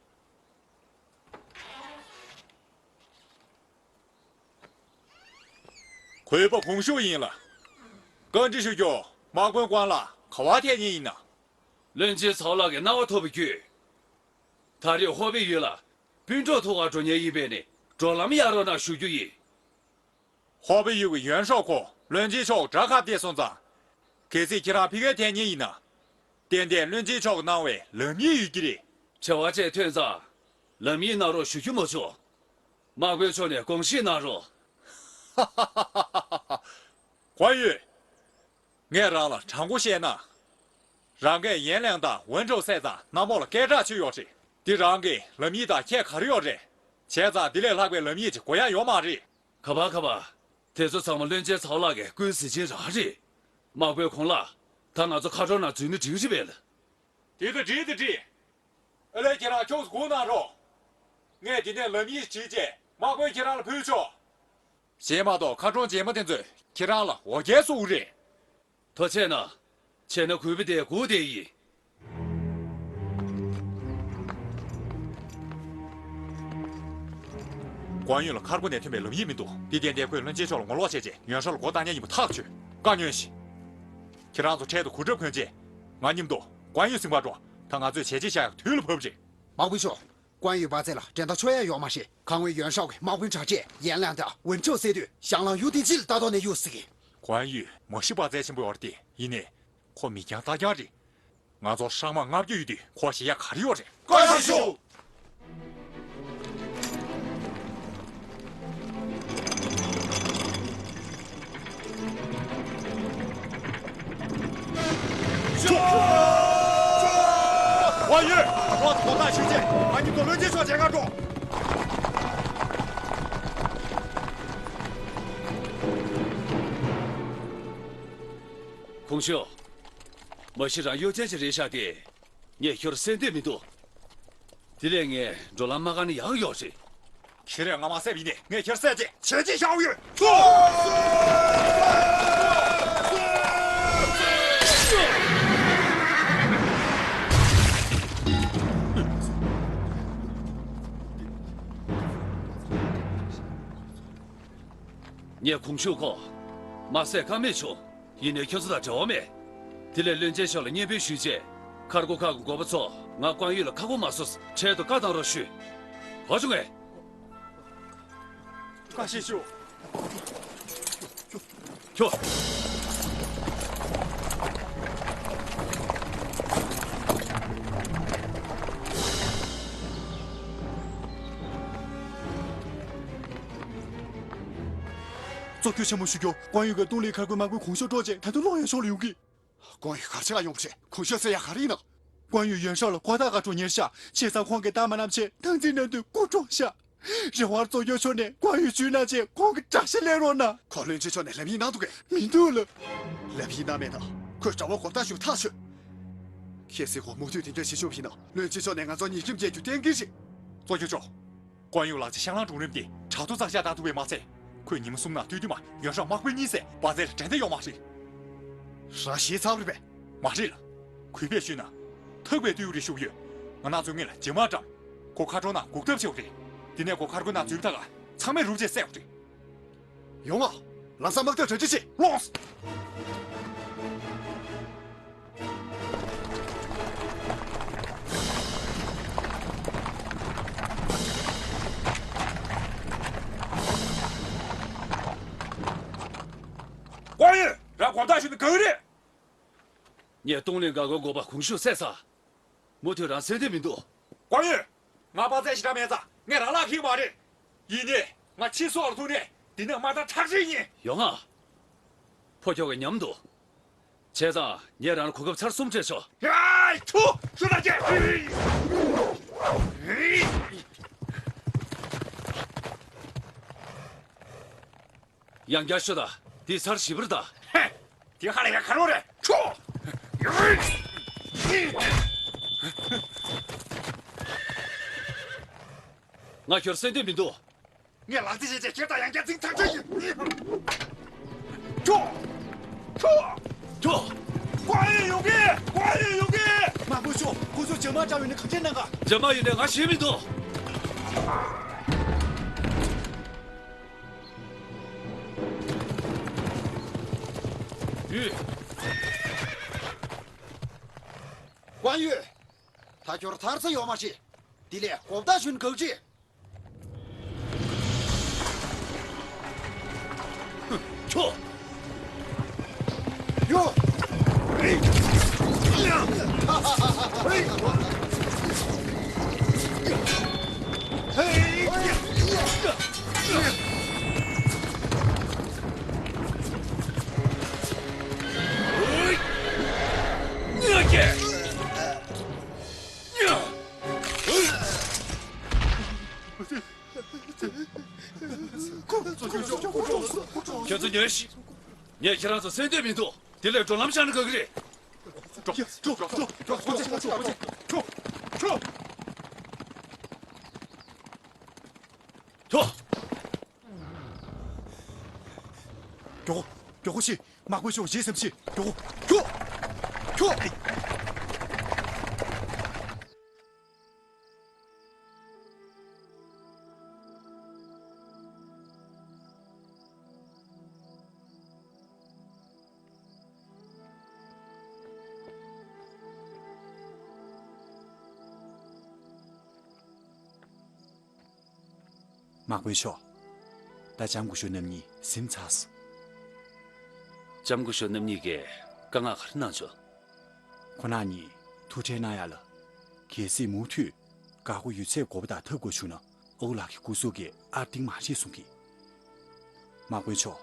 གུས་པ་གུང་ཤོག་ཡིན་ལ། བཀའ་འདྲི་ཞུ་རྒྱུ། དམག་དཔོན་ཀོན་ལགས་ག་པར་ཐད་མཁན་ཡིན་ན། བློན་ཆེན་ཚའོ་ལགས་ཀྱི་གནང་བ་ཐོབ་པ་བརྒྱུད། ད་རེས་ཧོ་པེ་ཡུལ་ལ་སྤུན་གྲོགས་ཐུག་གར་འགྲོ་མཁན་ཡིན་པས་ནི་འགྲོ་ལམ་གཡར་རོགས་གནང་ཞུ་རྒྱུ་ཡིན། ཧོ་པེ་ཡུལ་གྱི་ཡོན་ཧྲོ་ཁོ་བློན་ཆེན་མཆོག་དགྲ་ཁ་གཏད་སོང་ཙང་། གལ་སྲིད་ཁྱེད་རང་ཕ་གིར་ཐད་མཁན་ཡིན་ན། ཏན་ཏན་བློན་ཆེན་མཆོག་གིས་གནང་བའི་ལམ་ཡིག་ཡོད་ཀྱི་རེད། བྱ་བ་ཅིག་ཐོན་ཙང་། ལམ་ཡིག་གནང་རོགས་ཞུ་རྒྱུ་མ་བྱུང་། དམག་དཔོན་མཆོག་ནས་དགོངས་བཞེས་གནང་རོགས། ཧ་ཧ་ཧ་ཧ། ཀོན་ཡུའི། ངས་རང་ལ་དྲང་པོ་བཤད་ན། རང་གིས་ཡན་ལེང་དང་ཝུན་ཀྲོའུ་བསད་ཙང་གནམ་འོག་ལ་སྐད་གྲགས་ཆེ་ཡོད་རེད། འདི་རང་གི་ལམ་ཡིག་དང་ཁྱད་ག་རེ་ཡོད་རེད། བྱས་ཙང་འདི་ལས་ལྷག་པའི་ལམ་ཡིག་ཅིག་དགོས་ཡ་ཡོད་མ་རེད། ག་པར་ག་པར། དེ་ཚོ་ཚང་མ་བློན་ཆེན་ཚའོ་ལགས་ཀྱི་སྐུའི་གཟི་བྱིན་རང་རེད། དམག་དཔོན་ཁོང་ལགས། ད་ང་ཚོ་མཁར་གྲོང་ནང་འཛུལ་ན་འགྲིག་རེད་པས་ལགས། དེ་ད་འགྲིག་ད་འགྲིག་ཨ་ལས་ཁྱེད་རང་ཕྱོགས་སུ་སྒུག་གནང་རོགས། ངས་འདི་ནས་ལམ་ཡིག་བྲིས་རྗེས་དམག་དཔོན་ཁྱེད་རང་ལ་ཕུལ་ཆོག་བྱས་མ་གཏོགས་མཁར་གྲོང་རྗེས་མ་དེ་ཚོས་ཁྱེད་རང་ལ་འོ་བརྒྱལ་བཟོ་གི་རེད། ཐུགས་རྗེ་གནང་། བྱས་ན་གུས་པ་དེ་སྒུག་བསྡད་ཡིན། ཀོན་ཡུའི་ལ་མཁར་སྒོ་ནས་ཐོན་པའི་ལམ་ཡིག་མི་འདུག་འདི་ཏན་ཏན་ཁོས་བློན་ཆེན་མཆོག་ལ་ངོ་ལོག་བྱས་རྗེས་ཡོན་ཧྲོ་ལ་མགོ་བཏགས་མཁན་ཡིན་པ་ཐག་ཆོད། བཀའ་ཉོན་ཞིག་ཁྱེད་རང་ཚོ་འཕྲལ་དུ་གོ་སྒྲུབ་གོན་རྗེས། ང་མཉམ་དུ་ཀོན་ཡུའི་གཟིམ་ཁར་འགྲོ། ད་ང་ཚོས་བྱས་རྗེས་བཞག་ཡག་དུས་ལ་བབ་རེད། དམག་དཔོན་མཆོག་ཀོང་ཡུས་པ་ཙེ་ལ་འགྲན་ཟླ་ཆོག་ཡ་ཡོད་མ་རེད། ཁ་སྔོན་ཡོན་ཧྲའོ་གི་དམག་དཔོན་དྲག་ཆས་ཡན་ལང་དང་ཝུན་ཆོ་བསད་དུས་ཞང་ལང་གཡུ་ཏི་ཅི་ལ་ལྟ་རྟོག་ནས་གཡུགས་ཟིག་ཀོང་ཡུས་མ་གཞི་པ་ཙེ་ཆེན་པོ་ཡོད་རེད་དེ། ཡིན་ནའི་ཁོ་མི་རྐྱང་རྟ་རྐྱང་རེད། ང་ཚོར་ཧྲག་དམག་ལྔ་བརྒྱ་ཡོད་དུས་ཁོ་ཞེད་ཡ་ག་རེ་ཡོད་རེད། བཀའ་དྲིན་ཆེ་ཞུ། ཝང་ཡུས། ཁོ་ཚོ་གོ་ཐག་ཆོད་རྗེས་ང་གཉིས་ཚོ་བློན་ཆེན་མཆོག་མཇལ་ཁ་འགྲོ། ཁོང་ཤོ། མ་གཞི་རང་གཡོ་ཅན་ཅིག་རེད་ཤག་སྟེ། ངས་ཁྱོར་བསད་འདོད་མི་འདུག་དེ་ལས་ངས་འགྲོ་ལམ་མ་བཀག་ན་ཡག་ཡོད་རེད། ཁྱེད་རས་ང་མ་བསད་པ་ཡིན་ནའི་ངས་ཁྱེད་བསད་རྗེས་བྱས་རྗེས་བཞག་ཡོད། ངས་ཁོང་ཤོ་ཁོ་མ་བསད་ཀ་མེད་བྱུང་། ཡིན་ནའི་ཁྱོད་ཚོ་དང་འབྲེལ་བ་མེད། དེ་ལས་བློན་ཆེན་མཆོག་ལ་སྙན་འབུལ་ཞུས་རྗེས། མཁར་སྒོ་ཁག་གི་འགོ་པ་ཚོ་ང་ཀོང་ཡུས་ལ་ཁ་སྐོང་མ་བཟོ། འཕྲལ་དུ་བཀའ་གནང་རོགས་ཞུ། གོ་བྱུང་ངས། བཀའ་དྲིན་ཆེ་ཞུ། ཁྱོ། གཙོ་སྐྱོང་ཆེན་མོ་ཞུ་རྒྱུ། ཀོང་ཡུས་ཀྱིས་ཏུང་ལི་མཁར་ཁུལ་དམག་དཔོན་གོང་ཤོ་དཀྲོགས་རྗེས་ད་དུང་ལོག་ཡོང་ཤོག་ལ་ཡོང་གི། ཀོང་ཡུས་ག་རེ་བྱེད་ག་ཡོང་བ་རེད། གོང་ཤོ་ཟེར་ཡ་ག་རེ་ཡིན་ནམ། ཀོང་ཡུས་ཡོན་ཧྲའོ་ལ་ཁོ་ཐག་ག་འགྲོ་ཉེར་ཤག་བྱས་ཙང་ཁོང་གིས་ད་མ་ནམ་ཆེ་ཐང་ཙིན་ནང་དུ་སྐུ་གྲོངས་ཤག་རེ་བར་གཙོ་སྐྱོང་མཆོག་ནས་ཀོང་ཡུས་བཅོས་གནང་ཆེད་ཁོང་གི་དགྲ་ཤ་ལེན་རོགས་གནང་། ཁོ་བློན་ཆེན་མཆོག་ནས་ལམ་ཡིག་གནང་འདུག་གས། མི་འདུག་ལགས། ལམ་ཡིག་གནང་མེད་ན་ཁོས་གྲྭ་པ་གོ་བརྡ་ཞུ་ཐག་ཆོད། གལ་སྲིད་ཁོ་མུ་མཐུད་དེ་འདྲ་བྱེད་ཆོག་པ་ཡིན་ན་བློན་ཆེན་མཆོག་ནས་ང་ཚོར་ཉེས་སྐྱོན་འཇལ་རྒྱུ་གཏན་འཁེལ་རེད། གཙོ་སྐྱོང་མཆོག་ཀོང་ཡུས་ལག་ཆ་ཤང་ལང་གྲོང་རིམ་དེ་དྲག་ཐོག་ཙག་ཤག་བཏང་ཐུབ་པས་མ་ཚད། ཁོས་ཉི་མ་གསུམ་ནང་སྟོད་ཐུན་མ་ཡོན་ཧྲའོ་དམག་དཔོན་གཉིས་བསད་པ་ཙེ་ལ་འགྲན་ཟླ་ཡོད་མ་རེད། རང་ཤི་ཚར་བ་རེད་པས། མ་རེད་ལགས། གུས་པས་ཞུས་ན། ཐག་པས་གཏུག་རེད་ཞུ་གི་ཡོད། ང་ནང་ཚོས་ངེད་ལ་རྗེས་དམག་བཀྲམ། ཁོ་མཁར་གྲོང་ནང་འགུག་ཐབས་བྱས་པ་རེད། དེ་ནས་ཁོ་མཁར་དགོན་ནང་འཛུལ་བ་དང་ཚང་མས་རུབ་རྗེས་བསད་པ་རེད། ཡོང་ཨ། ལམ་སང་དམག་འཐབ་གྲ་སྒྲིག་བྱེད། ལོངས། ཀོང་ཡུས། རང་གོ་བརྡ་ཞུས་ནས་ག་གི་རེད། ངས་ཏུང་ལི་འགག་སྒོའི་འགོ་པ་གོང་ཤོ་བསད་ཚར། མུ་མཐུད་རང་བསད་འདོད་མི་འདུག་ཀོང་ཡུས། ང་པ་ཙེ་ཞེ་དྲག་མེད་ཙང་ངས་རང་ལག་འཁེལ་གྱི་མ་རེད། ཡིན་ནའི་ང་ཕྱི་སོག་ལ་ཐུག་ནས་འདི་ནས་དམག་འཐབ་དྲག་ཆེན་ཡིན། ཡོང་ཨ། ཕོ་ཁྱོ་ག་ཉམས་འདུག་བྱས་ཙང་ངས་རང་ལ་གོ་སྐབས་ཚར་གསུམ་སྤྲད་ཆོག་ཡ། ཁྱོ། ཁྱོ་ད་ཅི། ཡང་བསྐྱར་ཤོད་དང་། འདི་ཚར་བཞི་པ་རེད་ད། ཧེ། འདི་ཧ་ལས་ཡ་ག་རེ་རེད། ཁྱོ། ང་ཁྱོར་བསད་འདོད་མི་འདུག་ངས་ལག་རྩལ་ཤེས་བྱས་ཁྱེད་དང་ཡང་བསྐྱར་འཛིང་ཐག་ཆོད་ཡིན། ཁྱོ། ཁྱོ། ཁྱོ། ཀོང་ཡུས་ཡོང་གི། ཀོང་ཡུས་ཡོང་གི། དམག་དཔོན་མཆོག་ཁོ་ཚོ་རྗེས་མ་འདྲ་བ་ཡོད་ན་ག་འདྲས་གནང་ག་རྗེས་མ་ཡོད་ན་ང་ཤེས་མི་འདུག་ཡུས། ཀོང་ཡུས། ད་ཁྱོར་ཐར་ས་ཡོད་མ་རེད། དེ་ལས་གོ་བརྡ་ཞུ་ན་ག་འདྲས། ཁྱོ། ཡོ། ཁྱོད་ཚོ་ཉོན་ཞིག་ངས་ཁྱེད་རང་ཚོ་བསད་འདོད་མི་འདུག་དེ་ལས་འགྲོ་ལམ་བཞག་ན་དགའ་གི་རེད། འགྲོ། འགྲོ། འགྲོ། འགྲོ། འགྲོ། འགྲོ། འགྲོ། འགྲོ། འགྲོ། འགྲོ། མགྱོགས། མགྱོགས་པོ་བྱེད། དམག་དཔོན་ཤོག་རྗེས་ཟིན་བྱེད། མགྱོགས། མགྱོགས། མགྱོགས། དམག་དཔོན་མཆོག་ད་ལྕམ་སྐུ་ཞབས་རྣམ་གཉིས་ཟིན་ཚར་སོང་། ལྕམ་སྐུ་ཞབས་རྣམ་གཉིས་ཀྱིས་བཀའ་མངགས་ག་རེ་གནང་བྱུང་། ཁོང་རྣམ་གཉིས་ཐུགས་ཁྲལ་གནང་ཡ་ལ། གལ་སྲིད་མུ་མཐུད་འགག་སྒོ་ཡོད་ཚད་འགོག་པ་དང་ཐབས་དགོས་བྱུང་ན། ཨའུ་ལགས་ཀྱི་སྐུ་གཟུགས་ཀྱི་ཨར་ཏིང་མ་བྱེད་གསུང་གི། དམག་དཔོན་མཆོག་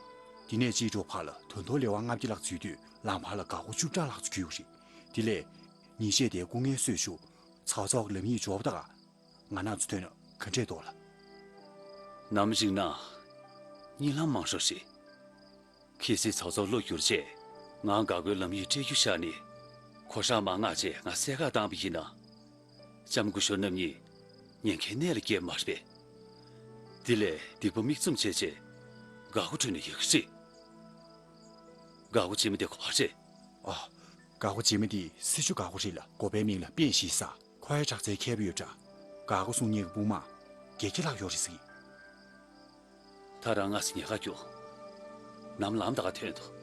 འདི་ནས་ཅི་འགྲོ་བར་ལ་དོན་ཐོག་ལེ་དབར་ལྔ་བརྒྱ་ལྷག་འཛུལ་དུས། ལམ་བར་ལ་འགག་སྒོ་བཅུ་ཕྲག་ལྷག་ཙམ་བརྒྱུད་ཡོད་རེད། དེ་ལས་ཉིན་ཤས་དེའི་སྐུ་ངལ་གསོས་ཤོག་ཚའོ་ཚའོ་གི་ལམ་ཡིག་འབྱོར་བ་དང་། ང་རང་ཚོ་ཐོན་ན་ག་འདྲས་འདུག་ལགས། ནམ་ཞིག་ན་གཉིད་ལམ་མང་ཤོས་ཤིག་གལ་སྲིད་ཚའོ་ཚའོ་བློ་འགྱུར་རྗེས། ང་འགག་སྒོའི་ལམ་ཡིག་སྤྲད་རྒྱུ་བཞག་ནས། གོ་ཧྲག་མ་མངགས་རྗེས་ང་བསད་ག་བཏང་བ་ཡིན་ན། ལྕམ་སྐུ་ཞབས་རྣམ་གཉིས་ཉེན་ཁའི་གནས་ལ་སྐྱེལ་མ་རེད་པས། དེ་ལས་སྡིག་པ་མིག་བཙུམ་བྱས་རྗེས་འགག་སྒོ་བྲོས་ན་ཡག་གི་རེད། འགག་སྒོ་རྗེས་མ་དེ་ག་པར་རེད། ཨ། འགག་སྒོ་རྗེས་མ་དེ་སེ་ཆུ་འགག་སྒོ་རེད་ལགས། འགོ་པའི་མིང་ལ་པན་ཞི་ཟེར། ཁོ་ཡང་དྲག་རྩལ་མཁས་པོ་ཡོད་འདྲ། འགག་སྒོ་སྲུང་མཁན་གྱི་དཔུང་དམག་བརྒྱད་བརྒྱ་ལྷག་ཡོད་རེད་ཟེར་གི། ད་རང་སྔ་ས་ཉལ་ཁ་རྒྱུགས། ནམ་ལངས་ད་ག་ཐོན་ཐུབ།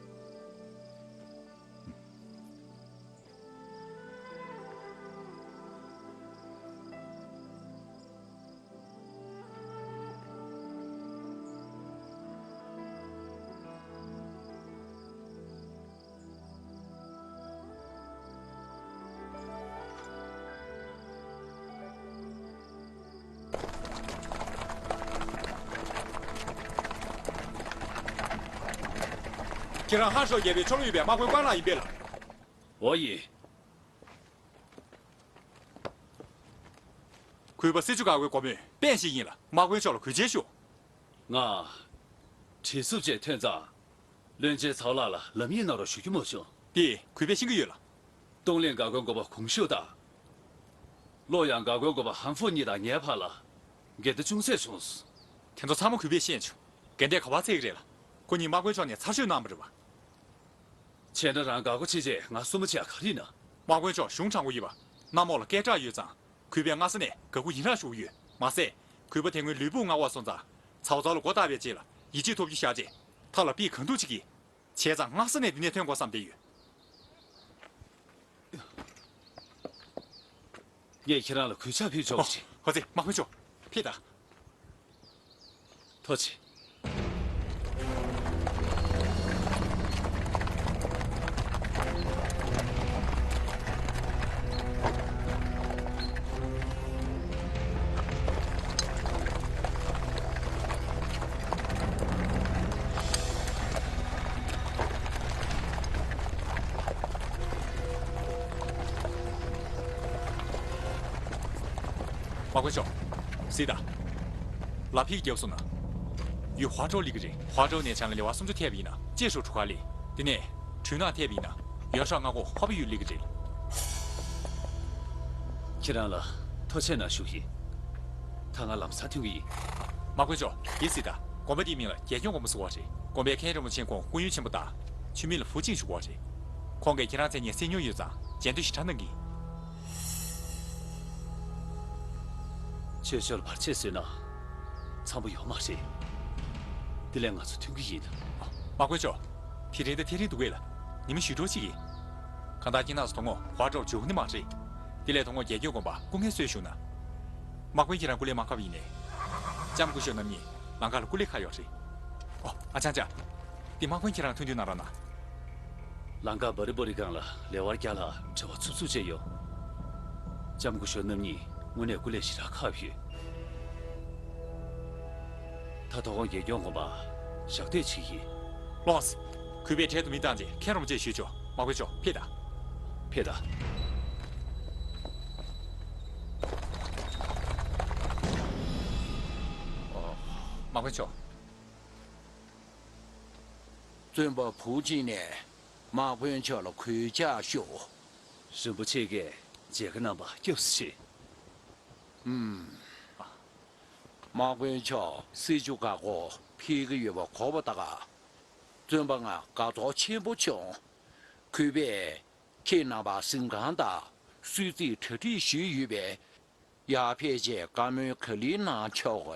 ཁྱེད་རང་ཧན་ཧྲོ་རྒྱལ་པོའི་ཕྱོགས་ལ་ཡོད་པའི་དམག་དཔོན་ཀང་ལགས་ཡིན་པས་ལགས། འོ་ཡིན། གུས་པ་སེ་ཆུ་འགག་སྒོའི་འགོ་དཔོན་པན་ཞི་ཡིན་ལགས། དམག་དཔོན་མཆོག་ལ་གུས་བྱས་ཞུ། ང་བྲེལ་འཚུབ་ཅིག་ཐོན་ཙང་། བློན་ཆེན་ཚའོ་ལགས་ལ་ལམ་ཡིག་གནང་རོགས་ཞུ་རྒྱུ་མ་བྱུང་། དེ་གུས་པས་ཤེས་ཀྱི་ཡོད་ལགས། ཏུང་ལིན་འགག་སྒོའི་འགོ་པ་གུང་ཤུ་དང་། ལོ་ཡང་འགག་སྒོའི་འགོ་པ་ཧན་ཧྥུ་གཉིས་དང་ངའི་བར་ལ་འགལ་ཟླ་ཅུང་ཟད་བྱུང་སོང་། དེ་ཚོ་ཚང་མ་གུས་པས་ཤེས་བྱུང་། འགལ་ཟླ་ག་པར་འཚོལ་གྱི་རེད་ལགས། ཁོ་གཉིས་དམག་དཔོན་མཆོག་ནས་ཚར་གཅོད་གནང་བ་རེད་པ། བྱས་ན་རང་འགག་སྒོ་ཕྱེ་རྗེས་ང་སྲུང་མ་བྱེད་ཡ་ག་རེ་ཡིན་ན། དམག་དཔོན་མཆོག་གཞུང་དྲང་པོ་ཡིན་པ། གནམ་འོག་ལ་སྐད་གྲགས་ཡོད་ཙང་། གུས་པས་སྔ་ས་ནས་འགག་སྒོ་ཡིད་རངས་ཞུ་གི་ཡོད། མ་ཟད། གུས་པ་དེ་སྔོན་ལུས་ཕུང་མངའ་འོག་སོང་ཙང་། ཚའོ་ཚའོ་ལ་མགོ་བཏགས་པའི་རྗེས་ལ་ཡིད་ཆེས་ཐོབ་རྒྱུ་བཞག་རྗེས། མཐའ་ལ་པིས་གང་ཐུབ་བྱེད་ཀྱི། བྱས་ཙང་སྔ་ས་ནས་འདི་ནས་ཐོན་དགོས་བསམ་བསྡད་ཡོད། ངས་ཁྱེད་རང་ལ་གུས་ཕྱག་ཕུལ་ཆོག་གི་རེད། ཧོ་ཙི། དམག་དཔོན་མཆོག་ཕེབས་དང་། ཐུགས་རྗེ་ཆེ། དམག་དཔོན་མཆོག་གཟིགས་དང་། ལ་ཕིག་རྒྱབ་སོང་ན། ཡུལ་ཧྭ་ཀྲོའུ་སླེབས་ཀྱི་རེད། ཧྭ་ཀྲོའུ་ནས་བྱང་ལ་ལེ་དབར་སུམ་ཅུ་ཐེབས་པ་ཡིན་ན་ཅེ་ཧྲོ་གྲུ་ཁ་སླེབས། དེ་ནས་ཁྲུན་ནང་ཐེབས་པ་ཡིན་ན་ཡོན་ཧྲ་མངའ་ཁོངས་ཧྭ་པ་ཡུལ་སླེབས་ཀྱི་རེད། ཁྱེད་རང་ལ་ཐུགས་རྗེ་གནང་ཞུ་ཡིན། ད་ང་ལམ་སང་ཐོན་གྱི་ཡིན། དམག་དཔོན་མཆོག་འདི་གཟིགས་དང་། དགོན་པ་འདིའི་མིང་ལ་རྒྱལ་སྐྱོང་དགོན་པ་ཟེར་བ་རེད། དགོན་པའི་མཁན་རིན་པོ་ཆེའི་དགོངས་སྐུ་ཡོན་ཆེན་པོ་དང་། ཆུ་མིག་ལ་ཧྥུ་ཅིང་བཞུགས་པ་རེད། ཁོང་གིས་ཁྱེད་རང་མཚན་སྙན་གསན་མྱོང་ཡོད་ཙང་། མཇལ་འདོད་ཞེ་དྲག་གནང་གི་ཡིན། ཆོས་ཕྱོགས་ལ་བར་ཆད་བཟོས་ན་འཚམ་པོ་ཡོད་མ་རེད། དེ་ལས་ང་ཚོ་ཐོན་གྱི་ཡིན། དམག་དཔོན་མཆོག་དེ་རིང་དང་ཐེ་རིང་འདུག་གས་ལགས། ཉི་མ་ཞེ་དྲག་ཅིག་ཡིན། གང་ལྟར་ཁྱེད་རང་ཚོ་དོ་དགོང་ཧྭ་ཀྲོའུ་འབྱོར་ནི་མ་རེད། དེ་ལས་དོ་དགོང་རྒྱལ་སྐྱོང་དགོན་པར་སྐུ་ངལ་གསོས་བཞུགས་ན། དམག་དཔོན་ཁྱེད་རང་སྐུ་ལས་མ་ཁག་པ་ཡིན་ནའི། ལྕམ་སྐུ་ཞབས་རྣམ་གཉིས་ལམ་ཁ་ལ་སྐུ་ལས་ཁག་ཡོད་རེད། ཨོ། ཨ་ཅང་ཅང་། འདི་དམག་དཔོན་ཁྱེད་རང་ཐུགས་མཐུན་གནང་རོགས་གནང་། ལམ་ཁ་བ་རི་བོ་རི་སྒང་ལ་ལེ་དབར་བརྒྱ་ལྷག་བྲེལ་བ་འཚུབ་འཚུབ་བྱས་ཡོད། ལྕམ་སྐུ་ཞབས་རྣམ་གཉིས་དངོས་གནས་སྐུ་ལས་ཞེ་དྲག་ཁག་ཡོད། ད་དོ་དགོང་རྒྱལ་སྐྱོང་དགོན་པར་ཞག་སྡོད་བྱེད་ཀྱི་ཡིན། ལགས་སོ། གུས་པས་གྲལ་དུ་མི་བཏང་རྗེས་མཁན་རིན་པོ་ཆེར་ཞུས་ཆོག་དམག་དཔོན་མཆོག་ཕེབས་དང་། ཕེབས་དང་། དམག་དཔོན་མཆོག་བཙོན་པ་ཧྥུ་ཅིང་ནས་དམག་དཔོན་མཆོག་ལ་གུས་ཕྱག་ཞུ། རིན་པོ་ཆེ་གིས་མཇལ་ཁ་གནང་བར་སྐྱབས་སུ་མཆི། ཨུམ། དམག་དཔོན་མཆོག་སེ་ཆུ་འགག་སྒོ་ཕྱེ་གི་ཡོད་པ་གོ་བ་ད་ག་བཙོན་པ་ང་དགའ་ཚོར་ཆེན་པོ་བྱུང་། གུས་པས་ཁྱེད་རྣམ་པར་གཟིམ་ཁང་དང་གསོལ་ཚིགས་གྲ་སྒྲིག་ཞུས་ཡོད་པས། ཡར་ཕེབས་རྗེས་བཀའ་མོལ་ག་ལེར་གནང་ཆོག་གོ།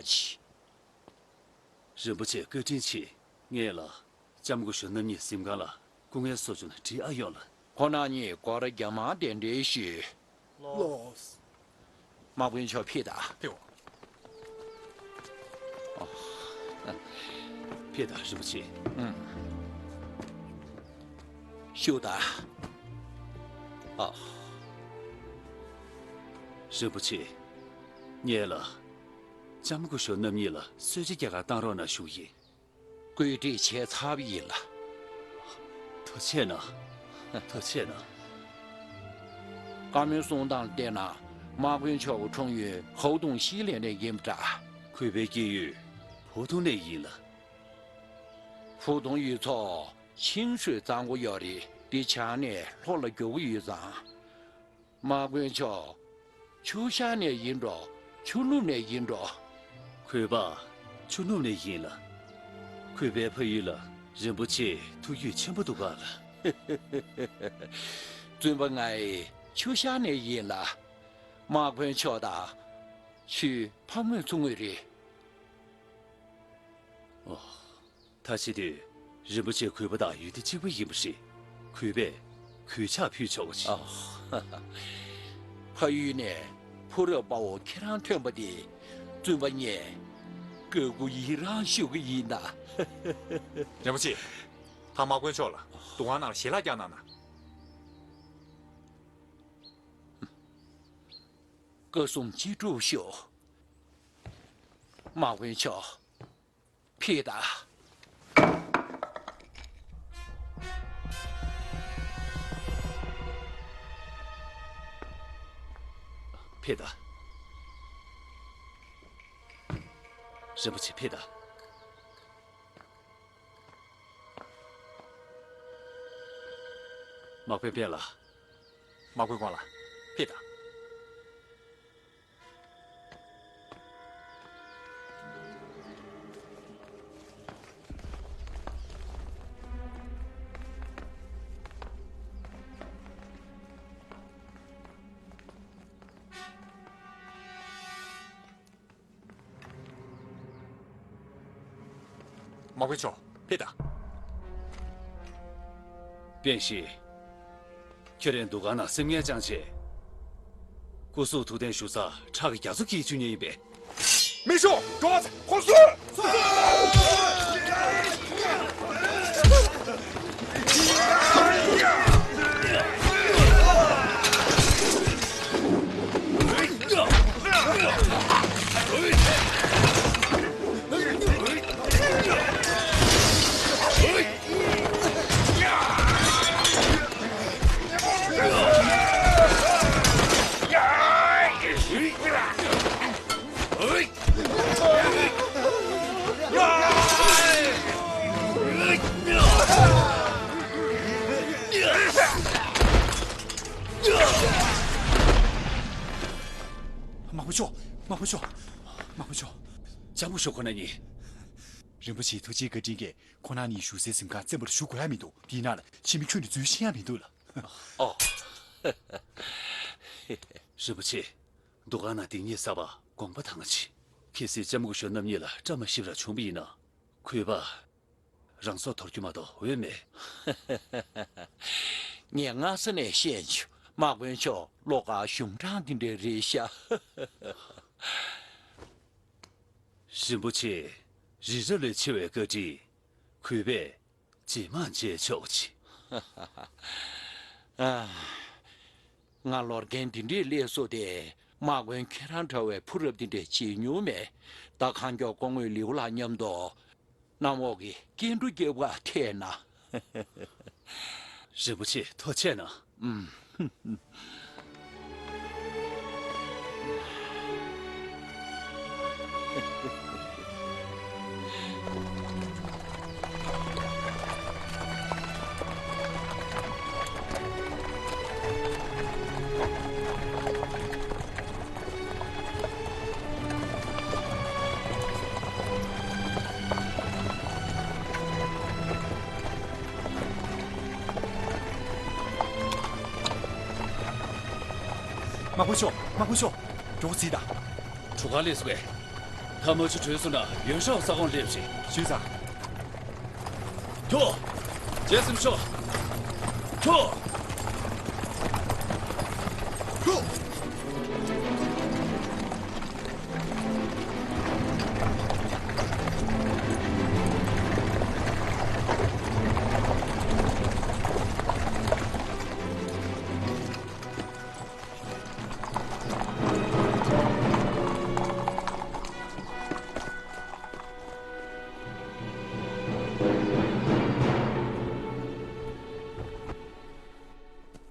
རིན་པོ་ཆེ་བཀའ་དྲིན་ཆེ། ངེད་ལ་ལྕམ་སྐུ་ཞབས་རྣམ་གཉིས་གཟིམ་ཁང་ལ་སྐུ་ངལ་གསོ་བྱུང་ན་འགྲིག་ཨ་ཡོད་ལ། ཁོང་རྣམ་གཉིས་སྐོར་ར་རྒྱ་མར་གདན་འདྲེན་ཞུས། ལགས། དམག་དཔོན་མཆོག་ཕེབས་དང་། ཕེབས། ཕེབས་དང་རིན་པོ་ཆེ། ཨང་། བཞུགས་དང་། ཨ། རིན་པོ་ཆེ། ངེད་ལ། ལྕམ་སྐུ་ཞབས་རྣམ་གཉིས་ལ་གསོལ་ཇ་རྒྱག་གར་བཏང་རོགས་གནང་ཞུ་ཡིན། བཀོད་སྒྲིག་བྱས་ཚར་བ་ཡིན་ལགས། ཐུགས་རྗེ་གནང་། ཐུགས་རྗེ་གནང་། བཀའ་མོལ་གསུང་སྟངས་བལྟས་ན་དམག་དཔོན་མཆོག་གི་འཁྲུངས་ཡུལ་ཧའུ་ཏུང་ཤིའི་ལན་ནས་ཡིན་པ་འདྲ། གུས་པའི་སྐྱེས་ཡུལ་ཧའུ་ཏུང་ནས་ཡིན་ལགས། ཧའུ་ཏུང་ཡུལ་ཚོ་ཆིང་ཧྲུའེ་གཙང་པོ་ཡོད་རེད། འདི་བྱང་ནས་ལྷོ་ལ་རྒྱུག་གི་ཡོད་ཙང་། དམག་དཔོན་མཆོག་ཆུ་ཤར་ནས་ཡིན་འགྲོ། ཆུ་ནུབ་ནས་ཡིན་འགྲོ། གུས་པ། ཆུ་ནུབ་ནས་ཡིན་ལགས། གུས་པའི་ཕ་ཡུལ་ལ་རིན་པོ་ཆེ་ཐུགས་རྒྱུས་ཆེན་པོ་འདུག་ག་ལགས། བཙུན་པ་ང་ཡི་ཆུ་ཤར་ནས་ཡིན་ལགས། དམག་དཔོན་མཆོག་དང་ཆུའི་ཕམ་ངོས་ཚུར་ངོས་རེད། ཨོ། ད་བྱེད་དུས། རིན་པོ་ཆེ་གུས་པ་དང་ཡུལ་སྡེ་གཅིག་པ་ཡིན་པ་རེད། གུས་པས་གུས་ཕྱག་ཕུལ་ཆོག་གི་རེད། ཨ། ཕ་ཡུལ་ནས་ཕོ་རབ་དཔའ་བོ་ཁྱེད་རང་ཐོན་པ་དེ། བཙུན་པ་ངས་བཀའ་བསྒོ་ཡི་རང་ཞུ་གི་ཡིན་ད། རིན་པོ་ཆེ། ད་དམག་དཔོན་མཆོག་ལ་འདུ་ཁང་ནང་ལ་ཞལ་ལག་བརྒྱབ་གནང་ན། བཀའ་གསུང་ཅི་སྒྲུབ་ཤོག་དམག་དཔོན་མཆོག་ཕེབས་དང་། ཕེབས་དང་། རིན་པོ་ཆེ་ཕེབས་དང་། དམག་དཔོན་པེ་ལགས། དམག་དཔོན་ཀོང་ལགས། ཕེབས་དང་། དམག་དཔོན་མཆོག་ཕེབས་དང་། པེན་ཤི། ཁྱོད་རང་འདུ་ཁང་ནང་སེམས་ངལ་བཅངས་བྱས། སྐུ་གཟུགས་ཐུགས་བརྟན་ཞུ་ས་ཁྲག་གི་རྒྱ་མཚོ་སྐྱེལ་བཅུག་མཁན་ཡིན་པས། མི་ཤོག་འགྲོ་བ་ཁོ་སུ། དམག་དཔོན་མཆོག་དམག་དཔོན་མཆོག་དམག་དཔོན་མཆོག་ལྕམ་སྐུ་ཞབས་ཁོ་ན་ཉིད། རིན་པོ་ཆེའི་ཐུགས་རྗེའི་བཀའ་དྲིན་གྱིས་ཁོང་རྣམ་གཉིས་བཞུགས་སའི་གཟིམ་ཁང་བཙན་པོར་བཞུགས་དགོས་ཡ་མི་འདུག་དེའི་ནང་ལ་ཕྱི་མི་ཁྱོན་ནས་འཛུལ་ཤེས་ཡ་མི་འདུག་ལགས། ཨོ། རིན་པོ་ཆེ། འདུ་ཁང་ནང་སྡིག་ཉེས་བསགས་པ་དགོངས་པ་དྭངས་པ་བྱེད། གལ་སྲིད་ལྕམ་སྐུ་ཞབས་རྣམ་གཉིས་ལ་བཀྲ་མ་ཤིས་པ་རང་བྱུང་བ་ཡིན་ན། གུས་པ། རང་སྲོག་དོར་རྒྱུ་མ་གཏོགས་འོས་མེད། ངས་སྔ་ས་ནས་བཤད་བྱུང་། དམག་དཔོན་མཆོག་བློ་དཀར་གཞུང་དྲང་འདི་འདྲ་རེད་ཤག་རིན་པོ་ཆེ། རི་རབ་ལས་ཆེ་བའི་བཀའ་དྲིན། གུས་པས་རྗེས་མ་འཇལ་ཆོག་ཅིག་ཨ། ང་ལོ་རྒན་འདི་འདྲའི་སླེབས་སོང་སྟེ། དམག་དཔོན་ཁྱེད་རང་འདྲ་བའི་ཕོ་རབ་འདི་འདྲ་མཇལ་མྱོང་མེད། ད་གང་མགྱོགས་སྐུ་ངོ་ལིའུ་ལགས་མཉམ་དུ་གནམ་འོག་གི་སྐྱེ་འགྲོ་རྒྱལ་པོ་ལ་ཐད་ན། རིན་པོ་ཆེ་ཐུགས་རྗེ་གནང་། ཨུམ། དམག་དཔོན་མཆོག་དམག་དཔོན་མཆོག་གྲོགས་ཚིག་དང་། གྲུ་ཁ་སླེབས་སོང་བས། ཐ་མ་ཆུ་བྲོས་སོང་ན་ཡོན་ཧྲའོ་ས་ཁོངས་སླེབས་རེད། ཞུས་ཙང་། ཁྱོ། རྗེས་སུ་ཤོག་ཁྱོ། ཁྱོ།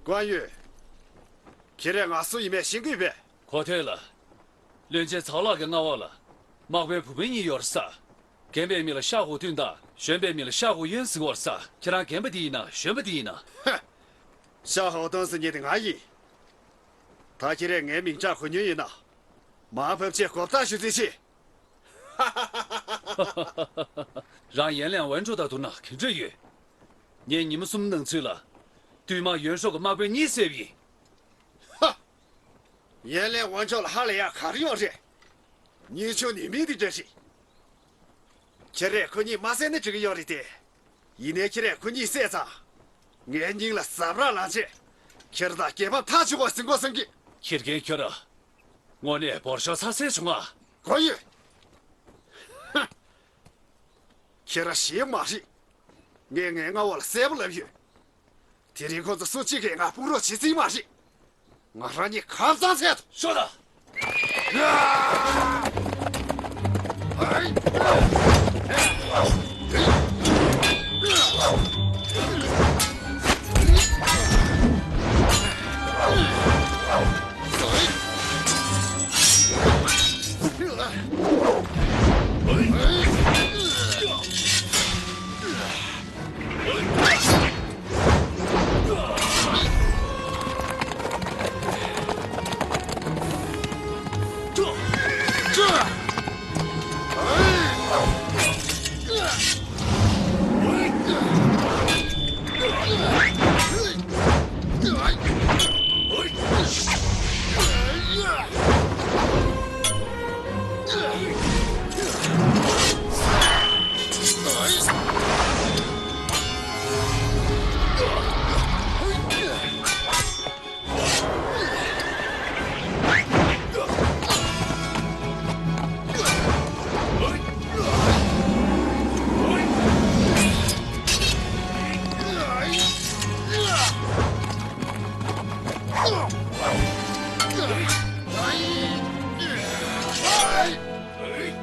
ཀོང་ཡུས། ཁྱེད་རང་ང་སུ་ཡིན་མིན་ཤེས་ཀྱི་ཡོད་པས། གོ་ཐོས་ལ། བློན་ཆེན་ཚའོ་ལགས་ཀྱི་མངའ་འོག་ལ། དམག་དཔོན་བུ་སྤུན་གཉིས་ཡོད་རེད་ས། རྒན་པའི་མིང་ལ་ཤ་ཧོ་ཏུན་དང་གཞོན་པའི་མིང་ལ་ཤ་ཧོ་ཡོན་ཟེར་གྱི་ཡོད་རེད་ས། ཁྱེད་རང་རྒན་པ་འདི་ཡིན་ན་གཞོན་པ་འདི་ཡིན་ན། ཧ། ཤ་ཧོ་ཏུན་ཟེར་མཁན་དེ་ང་ཡིན། ད་ཁྱེད་རང་ངའི་མིང་བྱང་གོ་མྱོང་ཡོད་ན། མར་ཕབ་ཆེད་གོ་བརྡ་ཞུ་རྩིས་བྱེད། རང་ཡན་ལེན་ཝན་ཀྲོའུ་དང་བསྡུར་ན་ག་འདྲ་ཡོད། ངས་ཉིན་མོ་གསུམ་ནང་ཚུད་ལ། བདུད་དམག་ཡོན་ཧྲོ་གི་དམག་དཔོན་གཉིས་བསད་པ་ཡིན། ཧ། ཡན་ལེན་ཝན་ཀྲོའུ་ལ་ཧ་ལས་ཡག་ག་རེ་ཡོད་རེད། ཉེས་ཆུང་ནི་མི་འདི་འདྲ་རེད། ཁྱེད་རས་ཁོ་གཉིས་མ་བསད་ན་འགྲིག་གི་ཡོད་རེད་དེ། ཡིན་ནའི་ཁྱེད་རས་ཁོ་གཉིས་བསད་ཙང་། ངའི་སྙིང་ལ་ཟབ་ར་ལངས་བྱས། ཁྱེད་དང་རྒྱལ་ཕམ་ཐག་ཆོད་པ་ཟིན་དགོས་བསམ་གི། ཁྱི་རྒན་ཁྱོད་ར། དངོས་གནས་འབོར་ཤོག་ཚ་སེ་བྱུང་ང་། གོ་ཡོད། ཧ། ཁྱེད་ར་ཞེད་མ་རེད། ངས་ངའི་མངའ་འོག་ལ་གསལ་པོ་ལབ་ཡོད། དེ་རིང་ཁོ་ཚོ་སུ་གཅིག་གིས་ང་དཔུང་རོགས་བྱེད་རྩིས་མ་རེད། ང་རང་གཉིས་ཁ་སང་ཚད་དུ་ཤོག་དང་།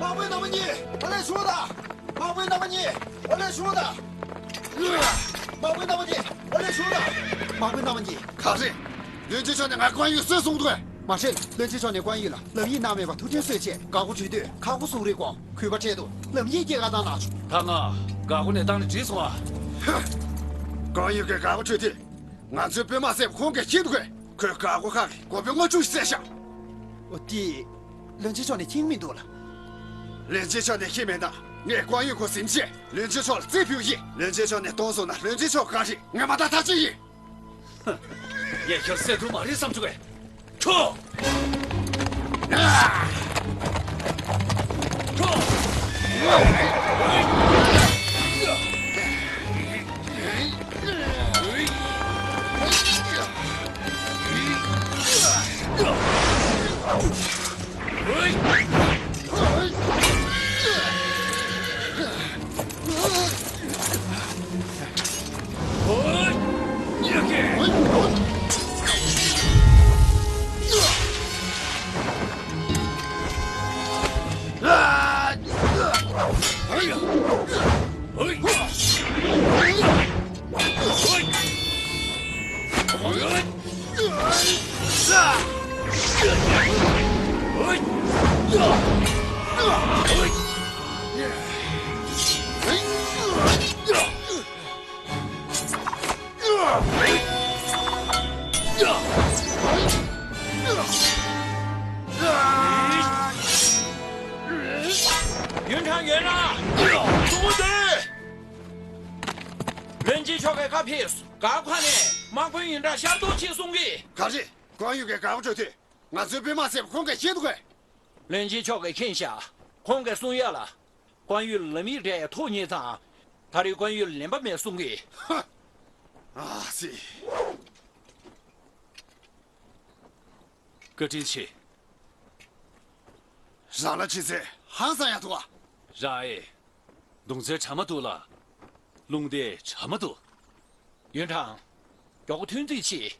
དམག་དཔོན་རྣམ་པ་གཉིས་ཕར་ལ་ཤོག་དང་། དམག་དཔོན་རྣམ་པ་གཉིས་ཕར་ལ་ཤོག་དང་། དམག་དཔོན་རྣམ་པ་གཉིས་ཕར་ལ་ཤོག་དང་། དམག་དཔོན་རྣམ་པ་གཉིས། ག་རེ། བློན་ཆེན་མཆོག་ནས་ང་ཀོང་ཡུས་གསོད་གསུངས་འདུག་མ་རེད། བློན་ཆེན་མཆོག་ནས་ཀོང་ཡུས་ལ་ལམ་ཡིག་གནང་མེད་པར་ཐུགས་འཕྲིན་གསོལ་ཆེད་འགག་སྒོ་གྲོལ་དུས་ཁ་སྒོ་བཟུང་རེས་གོང་གུས་པ་འཕྲལ་དུ་ལམ་ཡིག་སྐྱེལ་ག་བཏང་གནང་བྱུང་། ད་ང་འགག་སྒོ་ནས་བཏང་ནས་འགྲིག་སོང་ཨ། ཧ། ཀོང་ཡུས་ཀྱིས་འགག་སྒོ་གྲོལ་དུས། ང་ཚོའི་དཔོན་དམག་བསད་པ་ཁོང་གིས་ཤེས་འདུག་གས། ཁོས་འགག་སྒོ་ཁག་གི་འགོ་དཔོན་ལྔ་དྲུག་ཞིག་བསད་བཞག་ཨོ་དེ། བློན་ཆེན་མཆོག་ནས་མཁྱེན་མི་འདུག་ལ། བློན་ཆེན་མཆོག་ནས་མཁྱེན་མེད་ན་ངས་ཀོང་ཡུས་ཁོ་ཟིན་བྱས་བློན་ཆེན་མཆོག་ལ་རྩིས་ཕུལ་ཡིན། བློན་ཆེན་མཆོག་ནས་གཏོང་སོང་ན་བློན་ཆེན་མཆོག་བཀའ་རེད། ངས་མ་མཐའ་ཐག་གཅོད་ཡིན། ངས་ཁྱོད་བསད་ཐུབ་མ་རེད་བསམ་བྱུང་བས། ཁྱོད། ཁྱོད། ཡུན་ཁྲང་ཡོད་ན། གཙོ་བོ་འདི། བློན་ཆེན་མཆོག་གིས་བཀའ་ཕེབས་སོང་། འགག་ཁ་ནས་དམག་དཔོན་ཡུན་ཁྲང་ཤར་གཏོང་བྱེད་གསུང་གི། ག་རེ། ཀོང་ཡུས་ཀྱིས་འགག་སྒོ་གྲོལ་དུས་ང་ཚོའི་དཔོན་དམག་བསད་པ་ཁོང་གིས་ཤེས་འདུག་གས། བློན་ཆེན་མཆོག་གིས་མཁྱེན་ཤག་ཁོང་གིས་གསུང་ཡ་ལ། ཀོང་ཡུས་ལམ་ཡིག་སྤྲད་ཡ་ཐོ་རྙེད་ཙང་། ད་རེས་ཀོང་ཡུས་ལེན་པ་མེད་གསུང་གི། ཧ། ཨ་ཙི། བཀའ་དྲིན་ཆེ། རང་ལ་ཅི་ཚེ་ཧང་སང་ཡ་འདུག་ཨ། རང་ཨེ། གདུང་སེམས་དྲག་མ་འདུག་ལ། རླུང་རྟ་དྲག་མ་འདུག་ཡོན་ཁྲང་། མགྱོགས་པོ་ཐོན་རྩིས་བྱེད།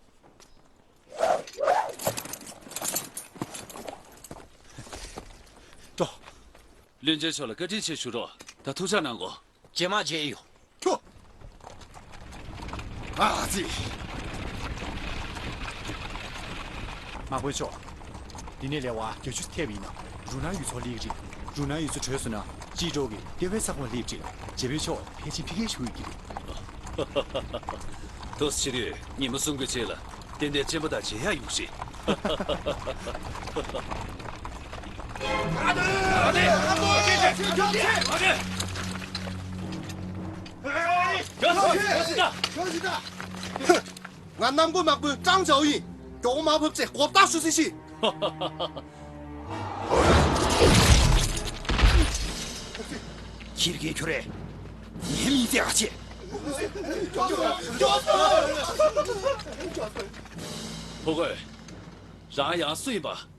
འགྲོ། བློན་ཆེན་མཆོག་ལ་བཀའ་དྲིན་ཆེ་ཞུ་རོགས། ད་ཐུགས་ཅག་གནང་གོ། རྗེས་མ་མཇལ་ཡོང་། ཁྱོ། ཨ་ཙི། དམག་དཔོན་མཆོག་འདི་ནས་ལེ་བ་བརྒྱད་ཅུ་ཐེབས་ཡིན་ན་རུ་ནག་ཡུལ་ཚོར་སླེབས་ཀྱི་རེད། རུ་ནག་ཡུལ་ཚོ་བྲོས་སོང་ན་སྤྱི་ཚོགས་ཀྱི་ལྟེ་བའི་ས་ཁོངས་སླེབས་ཀྱི་རེད། རྒྱལ་པོའི་མཆོག་ཕལ་ཆེར་ཕ་གིར་བཞུགས་ཡོད་ཀྱི་རེད། དུས་ཕྱིན་དུས་ཉིན་མོ་གསུམ་གྱི་རྗེས་ལ་ཏན་ཏན་གཅེན་པོ་དང་མཇལ་ཡག་ཡོང་རེད། ང་གནམ་སྒོ་དམག་དཔོན་ཀྲང་ཅའོ་ཡིན། མགྱོགས་མ་བབས་ཚེ་མགོ་བཏགས་ཞུ་ཟིན་ཤིག་ཁྱེད་ཀྱིས་ཁྱོད་རེད། ངའི་མིང་ཚེ་ཨ་ཆེ། ཕོ་རྒོད། རང་ཡང་སུ་ཡིན་པ།